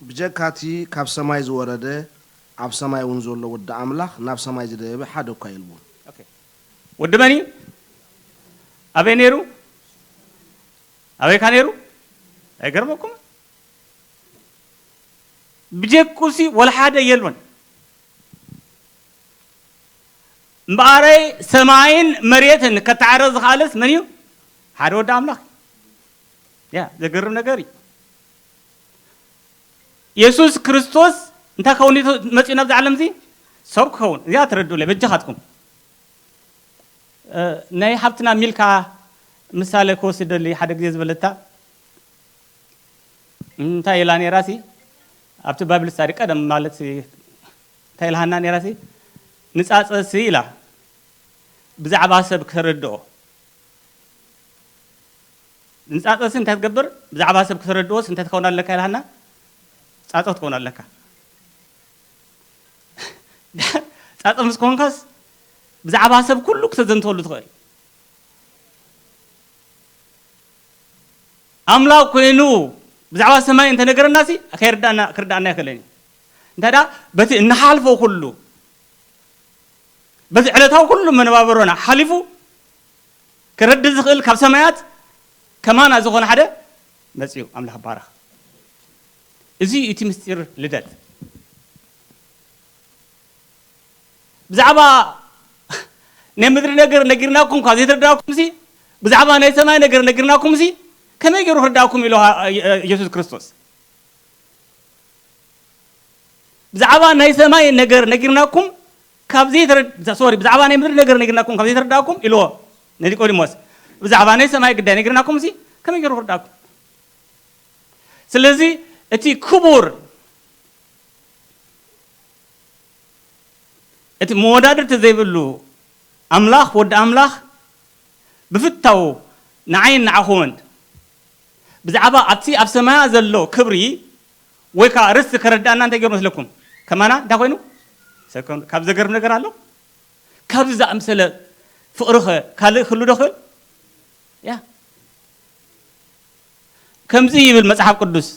ብጀካ እቲ ካብ ሰማይ ዝወረደ፣ ኣብ ሰማይ እውን ዘሎ ወዲ ኣምላኽ ናብ ሰማይ ዝደየበ ሓደ እኳ የልቦን። ኦኬ። ወዲ መን እዩ? ኣበይ ነይሩ? ኣበይ ካ ነይሩ? ኣይገርመኩም? ብጀኩሲ ወላ ሓደ የልቦን። እምበኣረይ ሰማይን መሬትን ከተዓረ ዝኽኣለስ መን እዩ? ሓደ ወዲ ኣምላኽ። ያ ዘገርም ነገር እዩ። የሱስ ክርስቶስ እንታይ ክኸውን እዩ መጺኡ ናብዚ ዓለም እዚ? ሰብ ክኸውን። እዚኣ ተረድኡለይ በጃኻትኩም። እ፣ ናይ ሓብትና ሚልካ ምሳሌ ክወስደሊ ሓደ ግዜ ዝበለታ እንታይ ኢላ ነይራ ሲ? ኣብቲ ባይብል ስታዲ ቀደም ማለት ሲ እንታይ ኢልሃና ነይራ ሲ? ንጻጸ ሲ ኢላ ብዛዕባ ሰብ ክተረድኦ ንጻጸ ሲ እንታይ ትገብር? ብዛዕባ ሰብ ክተረድኦስ እንታይ ትኸውን ኣለካ ኢልሃና? ጻጸ ክትከውን ኣለካ። ጻጸ ምስ ኮንካስ ብዛዕባ ሰብ ኩሉ ክተዘንተወሉ ትኽእል። ኣምላኽ ኮይኑ ብዛዕባ ሰማይ እንተነገረና ሲ ከይርዳእና ክርዳእና ኣይክእልን እዩ። እንታይ ደኣ በቲ እንሓልፎ ኩሉ በዚ ዕለታዊ ኩሉ መነባበሮና ሓሊፉ ክረድእ ዝኽእል ካብ ሰማያት ከማና ዝኾነ ሓደ መጺኡ ኣምላኽ ባረኽ። እዚ እቲ ምስጢር ልደት። ብዛዕባ ናይ ምድሪ ነገር ነጊርናኩም ካብ ዘይተረዳእኩም ሲ ብዛዕባ ናይ ሰማይ ነገር ነጊርናኩም ሲ ከመይ ገይሩ ክርዳእኩም ኢሉ ኢየሱስ ክርስቶስ። ብዛዕባ ናይ ሰማይ ነገር ነጊርናኩም ካብ ዘይተረ- ሶሪ ብዛዕባ ናይ ምድሪ ነገር ነጊርናኩም ካብ ዘይተረዳእኩም ኢልዎ ንኒቆዲሞስ። ብዛዕባ ናይ ሰማይ ግዳይ ነጊርናኩም ሲ ከመይ ገይሩ ክርዳእኩም? ስለዚ እቲ ክቡር እቲ መወዳድርቲ ዘይብሉ ኣምላኽ ወዲ ኣምላኽ ብፍታው ንዓይን ንዓኹምን ብዛዕባ ኣብቲ ኣብ ሰማያ ዘሎ ክብሪ ወይ ከዓ ርስቲ ከረድኣና እንታይ ገይሩ መስለኩም? ከማና እንታይ ኮይኑ? ሰብ ከም- ካብ ዘገርም ነገር ኣሎ? ካብዚ ዝኣምሰለ ፍቕሪ ኸ ካልእ ክህሉ ዶ ክእል? ያ ከምዚ ይብል መጽሓፍ ቅዱስ።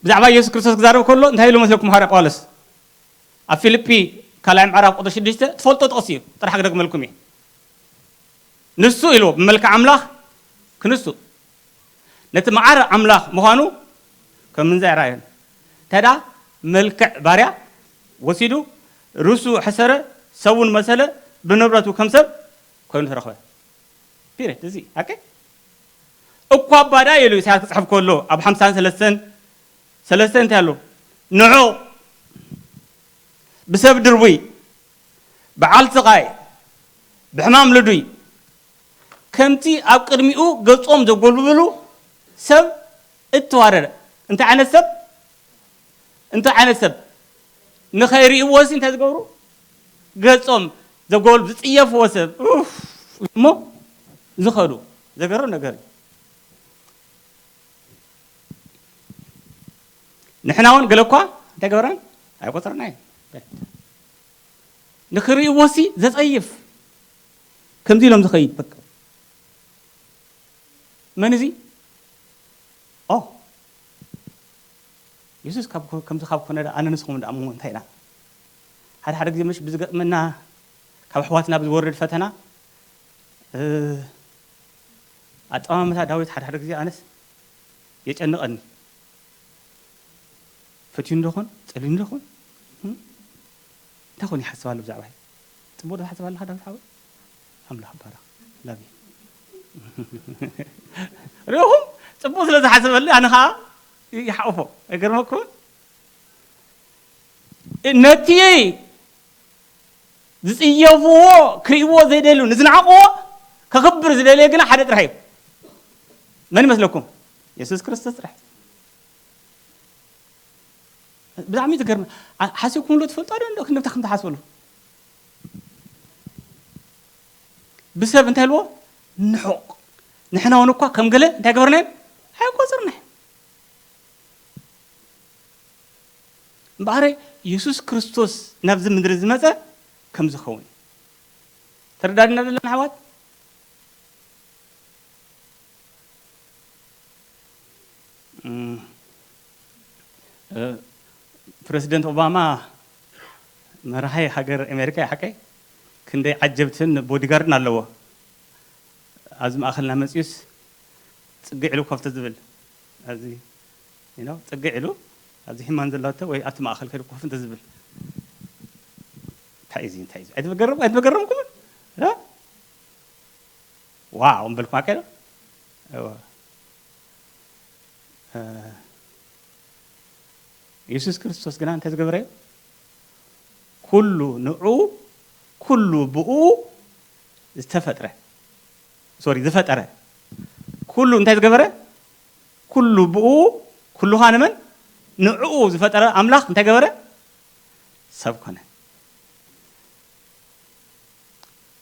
ብዛዕባ ኢየሱስ ክርስቶስ ክዛረብ ከሎ እንታይ ኢሉ መስለኩም? ሃዋርያ ጳውሎስ ኣብ ፊልጲ ካልኣይ ምዕራፍ ቁጥሪ ሽዱሽተ ትፈልጦ ጥቕሲ እዩ፣ ጥራሕ ክደግመልኩም እየ። ንሱ ኢሉ ብመልክዕ ኣምላኽ ክንሱ ነቲ መዓር ኣምላኽ ምዃኑ ከም ምንዛ ኣይረኣዮን። እንታይ ደኣ መልክዕ ባርያ ወሲዱ ርእሱ ሕሰረ፣ ሰውን መሰለ፣ ብንብረቱ ከም ሰብ ኮይኑ ተረኽበ። ፒሬድ እዚ ሓቂ እኳ ባዳ ኢሉ ኢሳያስ ክጽሕፍ ከሎ ኣብ ሓምሳን ሰለስተን ሰለስተ እንታይ ኣሎ? ንዑቕ ብሰብ ድርቡይ በዓል ስቓይ ብሕማም ልዱይ ከምቲ ኣብ ቅድሚኡ ገጾም ዘጎልብብሉ ሰብ እተዋረደ። እንታይ ዓይነት ሰብ? እንታይ ዓይነት ሰብ ንኸይርእይዎ ሲ እንታይ ዝገብሩ? ገጾም ዘጎል ዝጽየፍዎ ሰብ ኡፍ እሞ ዝኸዱ። ዘገርም ነገር እዩ። ንሕና እውን ገለ እኳ እንታይ ገበረን ኣይቆጸርናዮ። ንኽርእይዎ ሲ ዘጸይፍ ከምዚ ኢሎም ዝኸይድ በቃ። መን እዚ? ኦ የሱስ ካብ ኮ- ከምዚ ካብ ኮነ ደኣ ኣነ ንስኹም ደኣ እሞ እንታይ ኢና? ሓደ ሓደ ግዜ መሽ ብዝገጥመና ካብ ኣሕዋትና ብዝወርድ ፈተና እ፣ ኣጠማምታ ዳዊት ሓደ ሓደ ግዜ ኣነስ የጨንቐኒ። ፈትዩኒ ዶ ኾን? ጸሊኡኒ ዶ ኾን? እም? እንታይ ኾን ይሓስብ ኣሎ ብዛዕባይ? ጽቡቕ ዶ ትሓስብ ኣለኻ ዳዊት ሓወይ? ኣምላኽ ይባረኽ። ላቭ ዩ። ሪኢኹም? ጽቡቕ ስለ ዝሓሰበለይ ኣነ ኸኣ ይሓቑፎ። ኣይገርመኩምን? ነቲ ዝጽየፍዎ ክርእይዎ ዘይደልዩ ንዝነዓቕዎ ከኽብር ዝደለየ ግና ሓደ ጥራሕ እዩ። መን ይመስለኩም? የሱስ ክርስቶስ ጥራሕ። ብጣዕሚ እዩ ዝገርም። ሓሲብኩምሉ ትፈልጡ ዶ እንዶ ክንደብታ ከም ትሓስበሉ ብሰብ እንታይ ኢልዎ ንሑቕ ንሕና እውን እኳ ከም ገለ እንታይ ገበርናዮም ኣይቆፅርና። እምበኣረ የሱስ ክርስቶስ ናብዚ ምድሪ ዝመጸ ከም ዝኸውን ተረዳድና ዘለና ኣሕዋት። እም፣ እ፣ ፕረዚደንት ኦባማ መራሒ ሃገር ኣሜሪካ እዩ ሓቀይ። ክንደይ ዓጀብትን ቦዲጋርድን ኣለዎ። ኣብዚ ማእኸልና መፂኡስ ፅግዕ ኢሉ ኮፍ ዝብል። ኣብዚ፣ you know፣ ፅግዕ ኢሉ ኣብዚ ሒማን ዘለቶ ወይ ኣብቲ ማእኸል ከይዱ ኮፍ እንተ ዝብል። እንታይ እዩ እዚ? እንታይ እዩ እዚ? ኣይትበገረም? ኣይትበገረምኩም? እ? ዋው፣ እምበልኩም ኣቀለ? እወ። እ፣ የሱስ ክርስቶስ ግና እንታይ ዝገበረ እዩ? ኩሉ ንዑ፣ ኩሉ ብኡ ዝተፈጥረ፣ ሶሪ፣ ዝፈጠረ። ኩሉ እንታይ ዝገበረ? ኩሉ ብኡ፣ ኩሉ ኸኣ ንመን? ንዕኡ ዝፈጠረ ኣምላኽ እንታይ ገበረ? ሰብ ኮነ።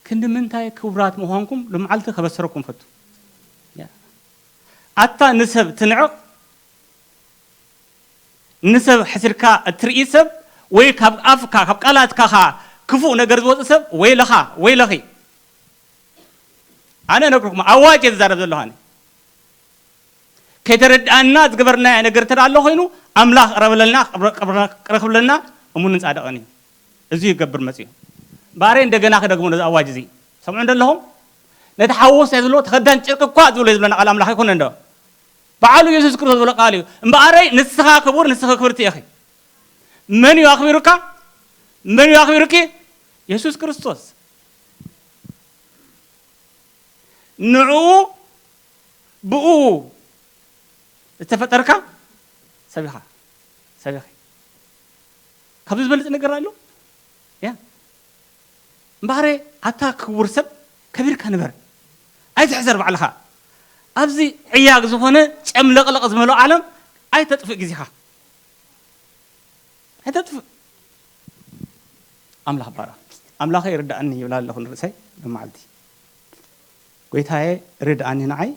ክንዲ ምንታይ ክቡራት ምዃንኩም ሎመዓልቲ ከበስረኩም ፈቱ። ያ። ኣታ ንሰብ ትንዕቕ፣ ንሰብ ሕሲድካ እትርኢ ሰብ፣ ወይ ካብ ኣፍካ፣ ካብ ቃላትካ ኸኣ ክፉእ ነገር ዝወጽእ ሰብ፣ ወይለኻ፣ ወይለኺ። ኣነ እነግርኩም፣ ኣዋጅ እየ ዝዛረብ ዘለኹ ኣነ። ከይተረድኣና ዝገበርናዮ ነገር እንተ ደኣ ኣሎ ኮይኑ፣ ኣምላኽ ቅረብለልና፣ ቅረ-፣ ቅረ-፣ ቅረብለና፣ እሙንን ጻድቕን እዩ። እዚ ይገብር መጺኡ። እምበኣር እንደገና ክደግሞ ነዚ ኣዋጅ እዚ። ሰምዑ እንዶ ኣለኹም? ነቲ ሓወስ እንታይ ዝብሎ፣ ተኸዳን ጨርቂ እኳ ዝብሎ እዩ ዝብለና ቃል ኣምላኽ ኣይኮነ እንዶ። በዓሉ የሱስ ክርስቶስ ዝብሎ ቃል እዩ። እምበኣረይ ንስኻ ክቡር፣ ንስኺ ክብርቲ ኢኺ። መን እዩ ኣኽቢሩካ? መን እዩ ኣኽቢሩኪ? የሱስ ክርስቶስ። ንዕኡ ብኡ ዝተፈጠርካ ሰብ ኢኻ፣ ሰብ ኢኺ። ካብዚ ዝበልጽ ነገር ኣሎ? ያ። እምበኣረ ኣታ ክቡር ሰብ ከቢርካ ንበር። ኣይትሕዘር ባዕልኻ። ኣብዚ ዕያግ ዝኾነ ጨምለቕለቕ ዝመልኦ ዓለም ኣይተጥፍእ ግዜኻ። ኣይተጥፍእ። ኣምላኽ ባርኽ። ኣምላኸይ ርድኣኒ ይብል ኣለኹ ንርእሰይ መዓልቲ። ጎይታየ ርድኣኒ ንዓይ፣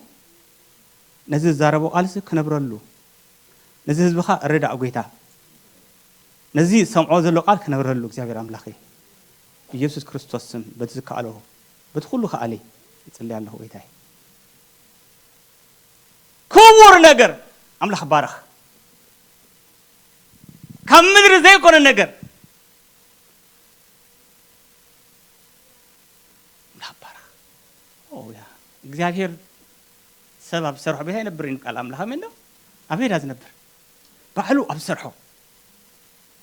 ነዚ ዝዛረቦ ቃልሲ ክነብረሉ፣ ነዚ ህዝብኻ ርዳእ ጎይታ፣ ነዚ ዝሰምዖ ዘሎ ቃል ክነብረሉ እግዚኣብሔር ኣምላኸይ። ብኢየሱስ ክርስቶስ ስም በቲ ዝከኣሎ፣ በቲ ኩሉ ከኣለይ ይጽሊ ኣለኹ ጎይታየ። ክቡር ነገር ኣምላኽ ባርኽ። ካብ ምድሪ ዘይኮነ ነገር ኣምላኽ ባርኽ። ኦ፣ ያ፣ እግዚኣብሔር ሰብ ኣብ ዝሰርሖ ቤት ኣይነብርን እዩ ቃል ኣምላኽ። ኣሜን ዶ? ኣበይ ድኣ ዝነብር? ባዕሉ ኣብ ዝሰርሖ።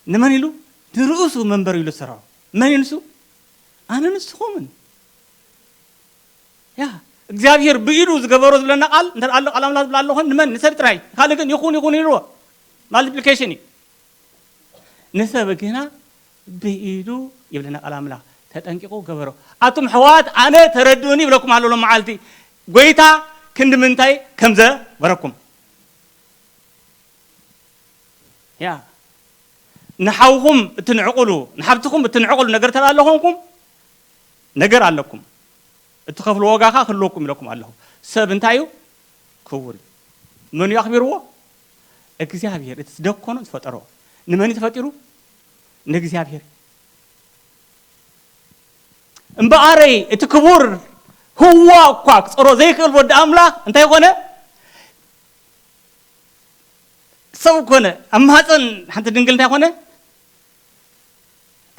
ንመን ኢሉ? ንርእሱ መንበሪ ኢሉ ዝሰርሖ። መን እዩ ንሱ? ኣነ ንስኹምን። ያ፣ እግዚኣብሔር ብኢዱ ዝገበሮ ዝብለና ቃል፣ እንተ ኣሎ ቃል ኣምላኽ ዝብላ ኣሎ ኾን ንመን? ንሰብ ጥራይ። ካልእ ግን ይኹን ይኹን ኢልዎ። ማልቲፕሊኬሽን እዩ። ንሰብ ግና ብኢዱ ይብለና ቃል ኣምላኽ። ተጠንቂቑ ገበሮ። ኣቱም ኣሕዋት፣ ኣነ ተረድኡኒ ይብለኩም ኣሎ ሎም መዓልቲ። ጎይታ ክንዲ ምንታይ ከም ዘበረኩም። ያ፣ ንሓውኹም እትንዕቁሉ፣ ንሓብትኹም እትንዕቁሉ ነገር ተላ ኣሎ ኾንኩም፣ ነገር ኣለኩም። እትኸፍሎ ዋጋ ኸኣ ክህልወኩም ኢለኩም ኣለኹ። ሰብ እንታይ እዩ? ክቡር እዩ። መን እዩ ኣኽቢርዎ? እግዚኣብሔር። እቲ ዝደኮኖ ዝፈጠሮ። ንመን እዩ ተፈጢሩ? ንእግዚኣብሔር። እምበኣረይ፣ እቲ ክቡር ህዋ እኳ ክጸሮ ዘይክእል ወዲ ኣምላኽ እንታይ ኾነ? ሰብ ኮነ። ኣብ ማህፀን ሓንቲ ድንግል እንታይ ኮነ?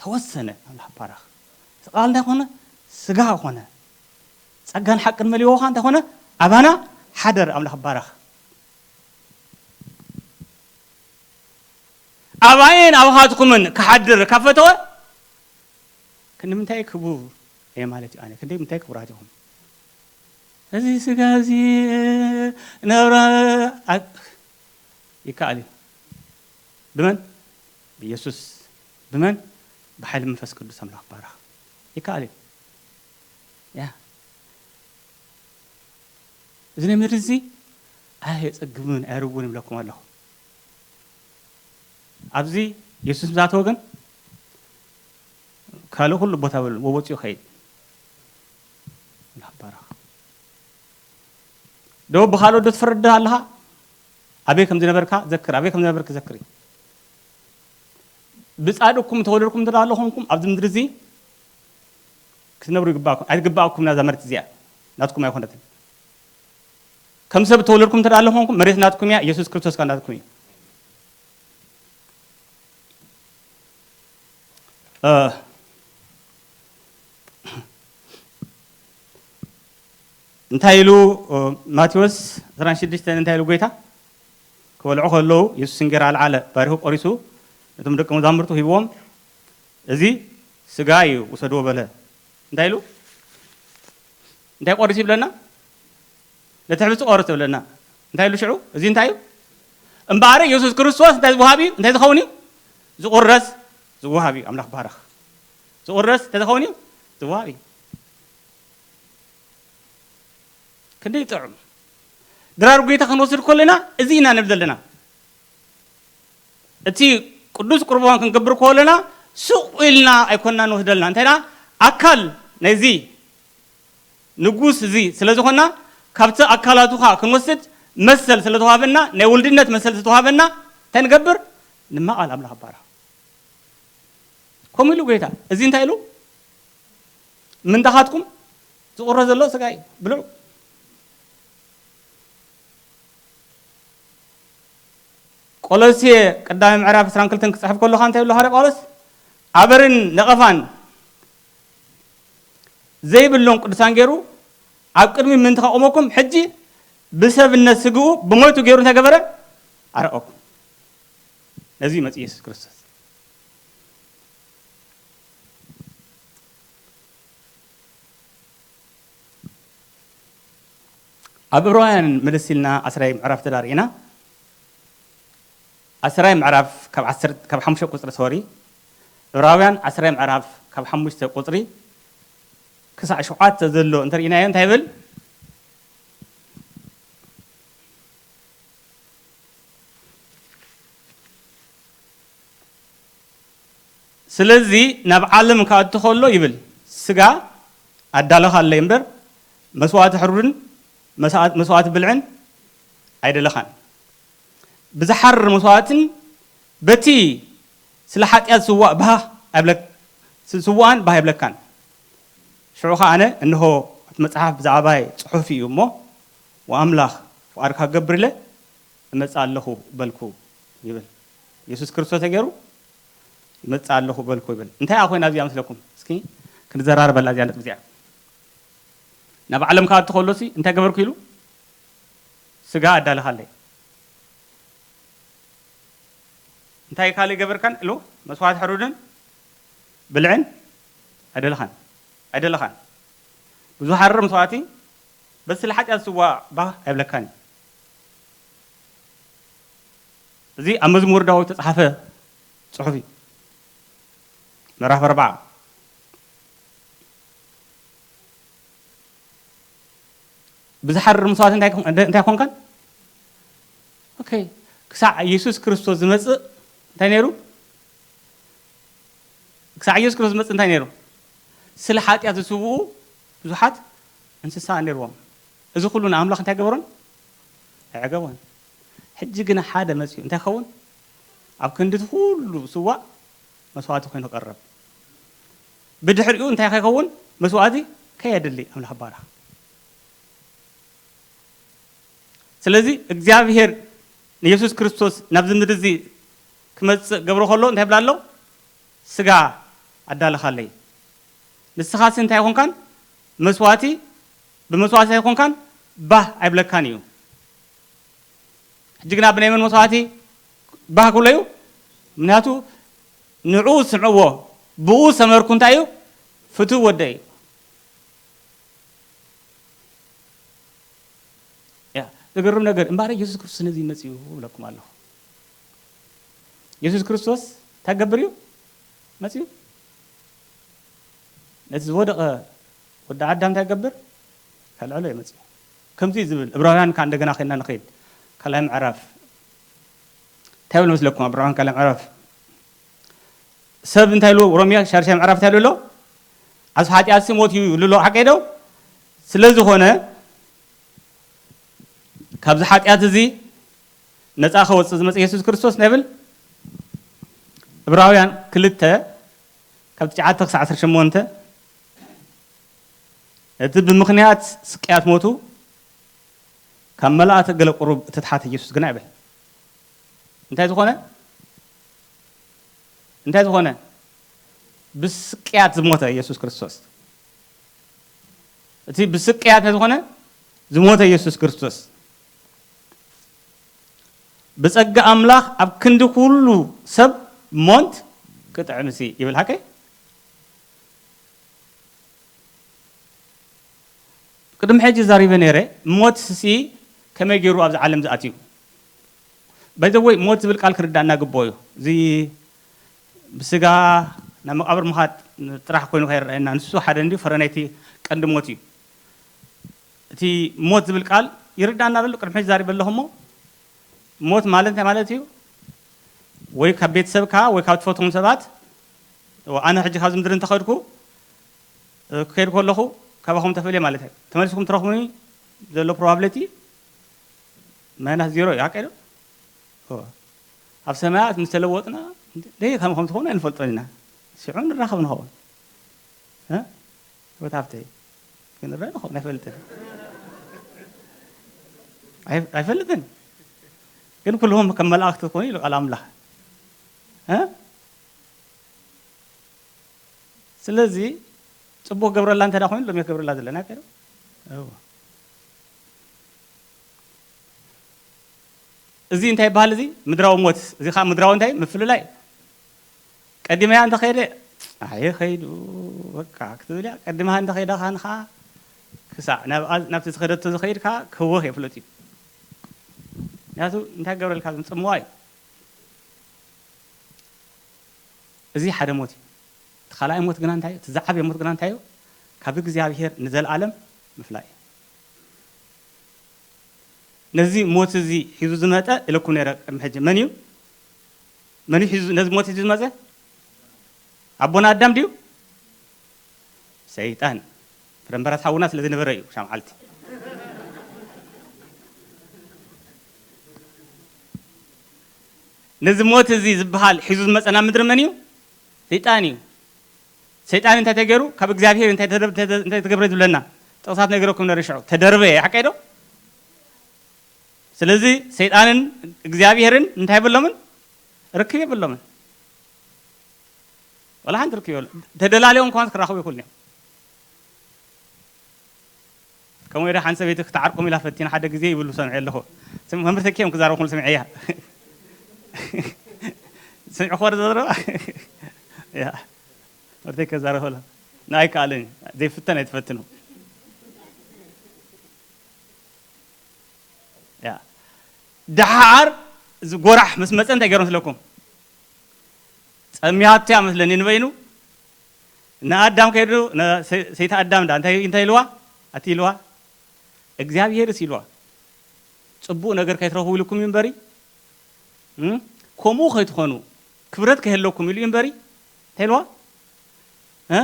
ተወሰነ። ኣምላኽ ባረኽ። እቲ ቃል እንታይ ኮነ? ስጋ ኮነ። ጸጋን ሓቅን መሊእዎ ኸዓ እንታይ ኮነ? ኣባና ሓደር። ኣምላኽ ባረኽ። ኣባየን ኣባኻትኩምን ክሓድር ካብ ፈተወ፣ ክንዲ ምንታይ ክቡር እየ ማለት እዩ። ኣነ ክንደይ ምንታይ ክቡራት ኢኹም። እዚ ስጋ እዚ ነብረ ኣ-፣ ይከኣል እዩ። ብመን? ብኢየሱስ። ብመን? ብሓይሊ መንፈስ ቅዱስ ኣምላኽ ባረኽ። ይከኣል እዩ። ያ። እዚ ናይ ምድሪ እዚ ኣየጸግምን ኣየርውን ይብለኩም ኣለኹ። ኣብዚ የሱስ ምስ ኣተወ ግን ካልእ ኩሉ ቦታ በሉ፣ ወወፂኡ ኸይድ። ኣምላኽ ባረኽ። ዶ ብኻልኦት ዶ ትፈርድ ኣለኻ? ኣበይ ከም ዝነበርካ ዘክር፣ ኣበይ ከም ዝነበርክ ዘክሪ። ብጻድቅኩም ተወለድኩም እንተ ደኣ ኣለኹምኩም ኣብዚ ምድሪ እዚ ክትነብሩ ይግባእኩም ኣይግባእኩም። ናዛ መሬት እዚኣ ናትኩም ኣይኮነትን። ከም ሰብ ተወለድኩም እንተ ደኣ ኣለኹምኩም መሬት ናትኩም እያ። ኢየሱስ ክርስቶስ ከኣ ናትኩም እዩ። እ፣ እንታይ ኢሉ? እ፣ ማቴዎስ ዕስራን ሽዱሽተን እንታይ ኢሉ ጎይታ? ክበልዑ ከለዉ የሱስ እንጌራ ኣልዓለ፣ ባሪኹ ቆሪሱ ነቶም ደቀ መዛሙርቱ ሂብዎም፣ "እዚ ስጋ እዩ፣ ውሰድዎ" በለ። እንታይ ኢሉ? እንታይ ቆሪሱ ይብለና? ነቲ ሕብስቲ ቆርስ ይብለና። እንታይ ኢሉ ሽዑ? እዚ እንታይ እዩ? እምበኣር የሱስ ክርስቶስ እንታይ ዝወሃብ እዩ? እንታይ ዝኸውን እዩ? ዝቑረስ ዝወሃብ እዩ። ኣምላኽ ባረኽ። ዝቑረስ እንታይ ዝኸውን እዩ? ዝወሃብ እዩ። ክንደይ ጥዑም! ድራር ጎይታ ክንወስድ ከለና እዚ ኢና ንብል ዘለና። እቲ ቅዱስ ቁርባን ክንገብር ከለና ስቕ ኢልና ኣይኮንና ንወስደልና። እንታይ ደኣ ኣካል ናይዚ ንጉስ እዚ ስለ ዝኾንና ካብቲ ኣካላቱ ኸኣ ክንወስድ መሰል ስለ ተዋህበና፣ ናይ ውልድነት መሰል ስለ ተዋህበና እንታይ ንገብር? ንማቓል ኣምላኽ ባርኽ። ከምኡ ኢሉ ጎይታ። እዚ እንታይ ኢሉ? ምንታኻትኩም ዝቑረ ዘሎ ስጋይ ብልዑ። ቆሎሴ ቀዳማይ ምዕራፍ ዕስራን ክልተን ክጽሕፍ ከሎ ኸኣ እንታይ ይብሎ ሃዋርያ ጳውሎስ? ኣበርን ነቐፋን ዘይብሎም ቅዱሳን ገይሩ ኣብ ቅድሚ ምእንቲ ከቑመኩም፣ ሕጂ ብሰብነት ስግኡ ብሞቱ ገይሩ እንታይ ገበረ? ኣርኣየኩም። ነዚ እዩ መጺኡ የሱስ ክርስቶስ። ኣብ ዕብራውያን ምልስ ኢልና ዓስራይ ምዕራፍ ተዳሪእና። ዓስራይ ምዕራፍ ካብ ዓሰርተ፣ ካብ ሓሙሽተ ቁጽሪ፣ ሶሪ። ዕብራውያን ዓስራይ ምዕራፍ ካብ ሓሙሽተ ቁጽሪ ክሳዕ ሸውዓተ ዘሎ እንተርኢናዮ እንታይ ይብል? ስለዚ ናብ ዓለም ክኣቱ ከሎ ይብል፣ ስጋ ኣዳለኻለይ እምበር፣ መስዋእቲ ሕሩድን መስዋእቲ ብልዕን ኣይደለኻን። ብዝሓርር መስዋእትን በቲ ስለ ሓጢኣት ዝስዋእ ባህ ኣይብለክ-፣ ዝስዋእን ባህ ኣይብለካን። ሽዑ ኸኣ ኣነ፣ እንሆ፣ እቲ መጽሓፍ ብዛዕባይ ጽሑፍ እዩ እሞ፣ ወኣምላኽ ፍቓድካ ክገብር ኢለ እመጽእ ኣለኹ በልኩ ይብል። የሱስ ክርስቶስ ተገይሩ ይመጽእ ኣለኹ በልኩ ይብል። እንታይ እያ ኮይና እዚኣ መስለኩም? እስኪ ክንዘራረበላ እዚኣ ነጥቢ እዚኣ። ናብ ዓለም ክኣቱ ከሎሲ እንታይ ገበርኩ ኢሉ? ስጋ ኣዳለኻለይ። እንታይ ካልእ ገበርካን ኢሉ? መስዋዕቲ ሕሩድን ብልዕን ኣይደለኻን፣ ኣይደለኻን። ብዙሕ ሓርር መስዋዕቲ በቲ ስለ ሓጢኣት ዝስዋእ ባህ ኣይብለካን እዩ። እዚ ኣብ መዝሙር ዳዊት ዝተጻሕፈ ጽሑፍ እዩ። ምዕራፍ ኣርባዓ። ብዝሓርር መስዋእቲ እንታይ ኮን-፣ እንታይ ኮንካን? ኦኬ። ክሳዕ የሱስ ክርስቶስ ዝመጽእ እንታይ ነይሩ? ክሳዕ የሱስ ክርስቶስ ዝመጽእ እንታይ ነይሩ? ስለ ሓጢኣት ዝስውኡ ብዙሓት እንስሳ ነይርዎም። እዚ ኩሉ ንኣምላኽ እንታይ ገበሮን? ኣየዕገቦን። ሕጂ ግን ሓደ መጺኡ እንታይ ክኸውን? ኣብ ክንዲ እቲ ኩሉ ዝስዋእ መስዋእቲ ኮይኑ ቀረብ። ብድሕሪኡ እንታይ ከይኸውን? መስዋእቲ ከየድሊ ኣምላኽ ባርኽ። ስለዚ እግዚኣብሔር ንየሱስ ክርስቶስ ናብዚ ምድሪ እዚ ክመጽእ ገብሮ ከሎ እንታይ ይብላ ኣሎ? ስጋ ኣዳለኻለይ። ንስኻሲ እንታይ ኣይኮንካን? መስዋእቲ፣ ብመስዋእቲ ኣይኮንካን፣ ባህ ኣይብለካን እዩ። ሕጂ ግና ብናይ መን መስዋእቲ ባህ ክብሎ እዩ? ምክንያቱ ንዕኡ ስምዕዎ፣ ብኡ ሰመርኩ እንታይ እዩ? ፍቱው ወደይ እዩ። ያ፣ ዘገርም ነገር፣ እምበኣር የሱስ ክርስቶስ ነዚ መጺኡ እብለኩም ኣለኹ። የሱስ ክርስቶስ እንታይ ክገብር እዩ መጺኡ? ነቲ ዝወደቐ ወዲ ኣዳም እንታይ ክገብር? ከልዕሎ እዩ መጺኡ። ከምዚ ዝብል፣ ዕብራውያን ከኣ እንደገና ኸይድና ንኸይድ። ካልኣይ ምዕራፍ። እንታይ ይብል መስለኩም? ዕብራውያን ካልኣይ ምዕራፍ። ሰብ እንታይ ኢሉ? ሮሜ ሻድሻይ ምዕራፍ እንታይ ኢሉ ኣሎ? ኣብ ሓጢኣትሲ ሞት እዩ ኢሉ ኣሎ። ሓቀይ ዶ? ስለ ዝኾነ፣ ካብዚ ሓጢኣት እዚ ነጻ ከወጽእ ዝመጸ የሱስ ክርስቶስ እንታይ ይብል? ዕብራውያን ክልተ ካብ ትሽዓተ ክሳዕ ዓሰርተ ሸሞንተ፣ እቲ ብምኽንያት ስቅያት ሞቱ ካብ መላእክቲ ገለ ቁሩብ እተትሓተ ኢየሱስ ግና ይብል። እንታይ ዝኾነ? እንታይ ዝኾነ? ብስቅያት ዝሞተ ኢየሱስ ክርስቶስ። እቲ ብስቅያት እንታይ ዝኾነ? ዝሞተ ኢየሱስ ክርስቶስ። ብጸጋ ኣምላኽ ኣብ ክንዲ ኩሉ ሰብ ሞንት ክጥዕምሲ ይብል ሓቀይ? ቅድሚ ሕጂ ዛሪበ ነይረ፣ ሞት ሲ ከመይ ገይሩ ኣብዚ ዓለም ዝኣትዩ? ባይ ዘ ወይ ሞት ዝብል ቃል ክርዳእና ግቦ እዩ። እዚ ብስጋ ናብ መቃብር ምኻድ ጥራሕ ኮይኑ ከይረኣየና፣ ንሱ ሓደ እንዲ ፈረናይቲ ቀንዲ ሞት እዩ። እቲ ሞት ዝብል ቃል ይርዳእና በሉ፣ ቅድሚ ሕጂ ዛሪበ ኣለኹ እሞ፣ ሞት ማለት እንታይ ማለት እዩ? ወይ ካብ ቤተሰብካ ወይ ካብ ትፈትዎም ሰባት፣ ኣነ ሕጂ ካብዚ ምድሪ እንተኸድኩ፣ ክኸይድ ከለኹ ካባኹም ተፈልየ ማለት እዩ። ተመሊስኩም ትረኽቡኒ ዘሎ ፕሮባብሊቲ ማይናስ ዜሮ እዩ። ሓቀይ ዶ? እወ። ኣብ ሰማያት ምስ ተለወጥና ደይ ከም ከም ትኾኑ ኣይንፈልጦን ኢና። ሽዑ ንራኸብ ንኸውን። እ? ወት ሃብተይ። ክንረአ ንኸውን ኣይፈልጥን። ኣይ-፣ ኣይፈልጥን። ግን ኩልኹም ከም መላእክቲ ትኾኑ ኢሉ ቃል ኣምላኽ። እ? ስለዚ ጽቡቕ ገብረላ እንተ ደኣ ኮይኑ ሎሚ ክገብረላ ዘለና ከ? እወ። እዚ እንታይ ይበሃል እዚ? ምድራዊ ሞት። እዚ ኸኣ ምድራዊ እንታይ? ምፍልላይ። ቀዲመያ እንተ ኸይደ፣ ኣየ ኸይዱ፣ በቃ ክትብል እያ። ቀዲመኻ እንተ ኸይዳ ኻን ኸኣ ክሳዕ ናብ፣ ናብቲ ዝኸደቶ ዝኸይድ ከኣ ክህወኽ የፍለጥ እዩ። ምኽንያቱ እንታይ ክገብረልካ? ጽምዋ እዩ። እዚ ሓደ ሞት እዩ። እቲ ካልኣይ ሞት ግና እንታይ እዩ? እቲ ዝዓበየ ሞት ግና እንታይ እዩ? ካብ እግዚኣብሔር ንዘለኣለም ምፍላይ እዩ። ነዚ ሞት እዚ ሒዙ ዝመጸ ኢለኩም ነይረ ቅድሚ ሕጂ። መን እዩ? መን እዩ ሒዙ፣ ነዚ ሞት ሒዙ ዝመጸ? ኣቦና ኣዳም ድዩ? ሰይጣን። ፍረምበራስ ሓውና ስለ ዝነበረ እዩ፣ ሻምዓልቲ። ነዚ ሞት እዚ ዝበሃል ሒዙ ዝመጸና ምድሪ መን እዩ? ሰይጣን እዩ። ሰይጣን እንታይ ተገይሩ? ካብ እግዚኣብሔር እንታይ ተደር-፣ እንታይ ተገብረ ዝብለና? ጥቕሳት ነገረኩም ነሪ ሽዑ። ተደርበየ፣ ሓቀይ ዶ? ስለዚ ሰይጣንን እግዚኣብሔርን እንታይ የብሎምን? ርክብ የብሎምን። ወላ ሓንቲ ርክብ የብሎ-፣ ተደላልዮም እንኳን ክራኸቡ ይኽእሉ እዮም። ከምኡ ኢለ ሓንቲ ሰበይቲ ክትዓርቆም ኢላ ፈቲና ሓደ ግዜ ይብሉ ሰምዐ ኣለኹ። ስም-፣ መምህር ተኪኦም ክዛረቡ ከሎ ሰምዐያ። ስምዒ ክወር ዘረባ? ያ። መምህር ተኪኦም ክዛረቡ ከሎ። ንኣይ ከኣለኒ። ዘይፍተን ኣይትፈትኑ። ያ። ደሓር እዚ ጎራሕ ምስ መጸ እንታይ ገይሮም ስለኩም? ጸሚያቶ እያ መስለኒ ንበይኑ። ንኣዳም ከይዱ፣ ነ-፣ ሰ-፣ ሰይቲ ኣዳም ዳ እንታይ፣ እንታይ ኢልዋ? ኣቲ ኢልዋ? እግዚኣብሔርስ ኢልዋ? ጽቡቕ ነገር ከይትረኽቡ ኢልኩም እዩ እምበሪ? እም? ከምኡ ከይትኾኑ፣ ክብረት ከይህለኩም ኢሉ እዩ እምበሪ? እንታይ ኢልዋ? እ?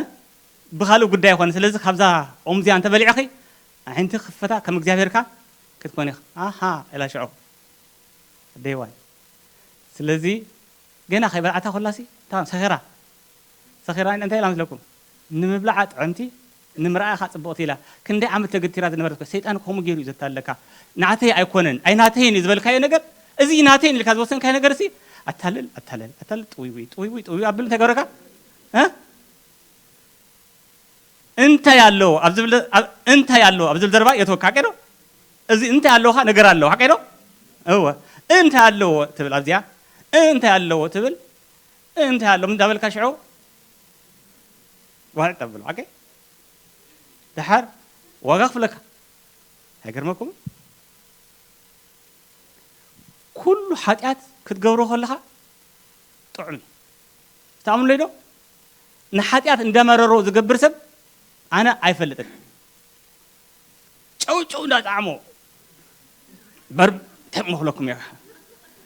ብኻልእ ጉዳይ ይኾነ። ስለዚ ካብዛ ኦም እዚኣ እንተበሊዕኺ፣ ኣዒንቲ ክፈታ ከም እግዚኣብሔርካ ክትኮኒ ኢኻ። ኣሃ፣ ኢላ ሽዑ። ኣደይ ዋይ። ስለዚ ገና ከይበልዓታ ኮላሲ፣ እታ ሰኺራ። ሰኺራ እንታይ ኢላ መስለኩም? ንምብላዓ ጥዕምቲ፣ ንምርኣያ ኸዓ ጽብቕቲ ኢላ። ክንደይ ዓመት ተገቲራ ዝነበረት እኮ፣ ሰይጣን ከምኡ ገይሩ እዩ ዘታለካ። ናተይ ኣይኮነን፣ ኣይ ናተይን እዩ ዝበልካዮ ነገር፣ እዚ ናተይን ኢልካ ዝወሰንካዮ ነገር ሲ፣ ኣታልል፣ ኣታልል፣ ኣታልል፣ ጥውይውይ፣ ጥውይውይ፣ ጥውይውይ ኣብል እንታይ ገበረካ? እ? እንታይ ኣለዎ ኣብ ዝብል፣ ኣብ፣ እንታይ ኣለዎ ኣብ ዝብል ዘረባ የእትወካ፣ ሓቀይ ዶ? እዚ እንታይ ኣለዎ ኸዓ ነገር ኣለዎ፣ ሓቀይ ዶ? እወ። እንታይ ኣለዎ ትብል ኣብዚኣ? እንታይ ኣለዎ ትብል? እንታይ ኣለዎ እንዳበልካ ሽዑ ዋዕጥ ተብሎ፣ ሓቀይ? ደሓር ዋጋ ክፍለካ። ኣይገርመኩምን? ኩሉ ሓጢኣት ክትገብሮ ከለኻ ጥዑም እዩ። ትኣምኑለይ ዶ? ንሓጢኣት እንዳመረሮ ዝገብር ሰብ ኣነ ኣይፈልጥን። ጨው ጨው እንዳጣዕሞ፣ በር-፣ እንታይ ክመኽለኩም እየ?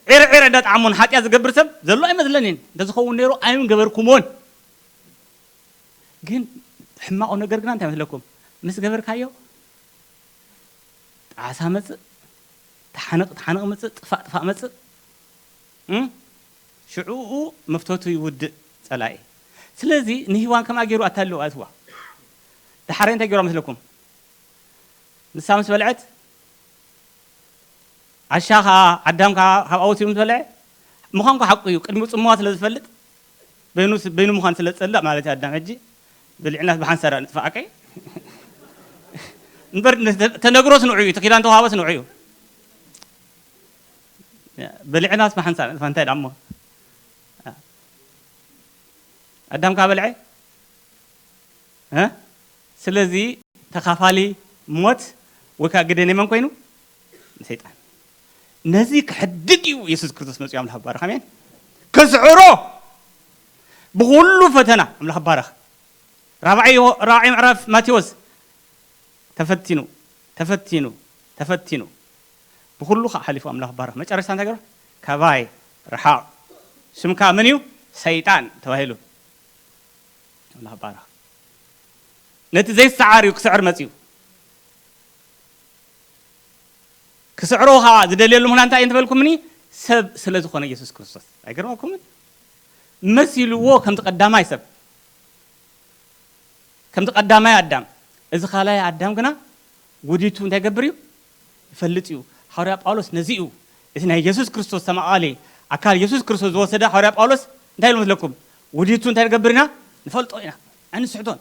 ዒረ ዒረ እንዳጣዕሞ ንሓጢኣት ዝገብር ሰብ ዘሎ ኣይመስለንን። እንተዝኸውን ነይሩ ኣይምገበርኩሞን። ግን ሕማቑ ነገር ግና እንታይ መስለኩም? ምስ ገበርካዮ ጣዕሳ መጽእ፣ ተሓነቕ ተሓነቕ መጽእ፣ ጥፋእ ጥፋእ መጽእ። እም? ሽዑኡ መፍተቱ ይውድእ ጸላኢ። ስለዚ ንሂዋን ከምኣ ገይሩ ኣታልዋ ኣትዋ። ደሓረይ እንታይ ገይሩ መስለኩም? ንሳ ምስ በልዐት፣ ዓሻ ከኣ፣ ኣዳም ከኣ ካብኣ ወሲዱ ምስ በልዐ፣ ምዃንኳ ሓቁ እዩ። ቅድሚኡ ጽምዋ ስለ ዝፈልጥ፣ በይኑ ስ-፣ በይኑ ምዃን ስለ ዝጸልእ ማለት እዩ ኣዳም። ሕጂ በሊዕናስ ብሓንሳብ ንጥፋእ፣ ኣከይ? እምበር ተ-፣ ተነግሮስ ንዑ እዩ፣ እቲ ኪዳን ተዋሃበስ ንዑ እዩ። በሊዕናስ ብሓንሳብ ንጥፋእ፣ እንታይ ደኣ እሞ? ኣዳም ከኣ በልዐ? እ? ስለዚ ተኻፋሊ ሞት ወይ ከኣ ግደ ናይ መን ኮይኑ? ንሰይጣን። ነዚ ክሕድግ እዩ የሱስ ክርስቶስ መጺኡ፣ ኣምላኽ ይባረኽ። ኣሜን። ክስዕሮ ብኹሉ ፈተና፣ ኣምላኽ ይባረኽ። ራብዓይ ዮ-፣ ራብዓይ ምዕራፍ ማቴዎስ፣ ተፈቲኑ፣ ተፈቲኑ፣ ተፈቲኑ፣ ብኹሉ ከዓ ሓሊፉ፣ ኣምላኽ ይባረኽ። መጨረሻ እንታይ ገይሩ? ካባይ ርሓቕ፣ ሽምካ መን እዩ? ሰይጣን ተባሂሉ። ኣምላኽ ይባረኽ። ነቲ ዘይሰዓር እዩ ክስዕር መጺኡ። ክስዕሮ ከዓ ዝደልየሉ ምኽንያት እንታይ እዩ እንተበልኩምኒ፣ ሰብ ስለ ዝኾነ የሱስ ክርስቶስ። ኣይገርመኩምን? መሲልዎ ከምቲ ቀዳማይ ሰብ፣ ከምቲ ቀዳማይ ኣዳም። እዚ ካልኣይ ኣዳም ግና ውዲቱ እንታይ ይገብር እዩ? ይፈልጥ እዩ። ሃዋርያ ጳውሎስ ነዚ እዩ፣ እቲ ናይ የሱስ ክርስቶስ ተማቓሊ፣ ኣካል የሱስ ክርስቶስ ዝወሰደ ሃዋርያ ጳውሎስ እንታይ ኢሉ መስለኩም? ውዲቱ እንታይ ንገብር ኢና? ንፈልጦ ኢና። ኣይንስሕቶን።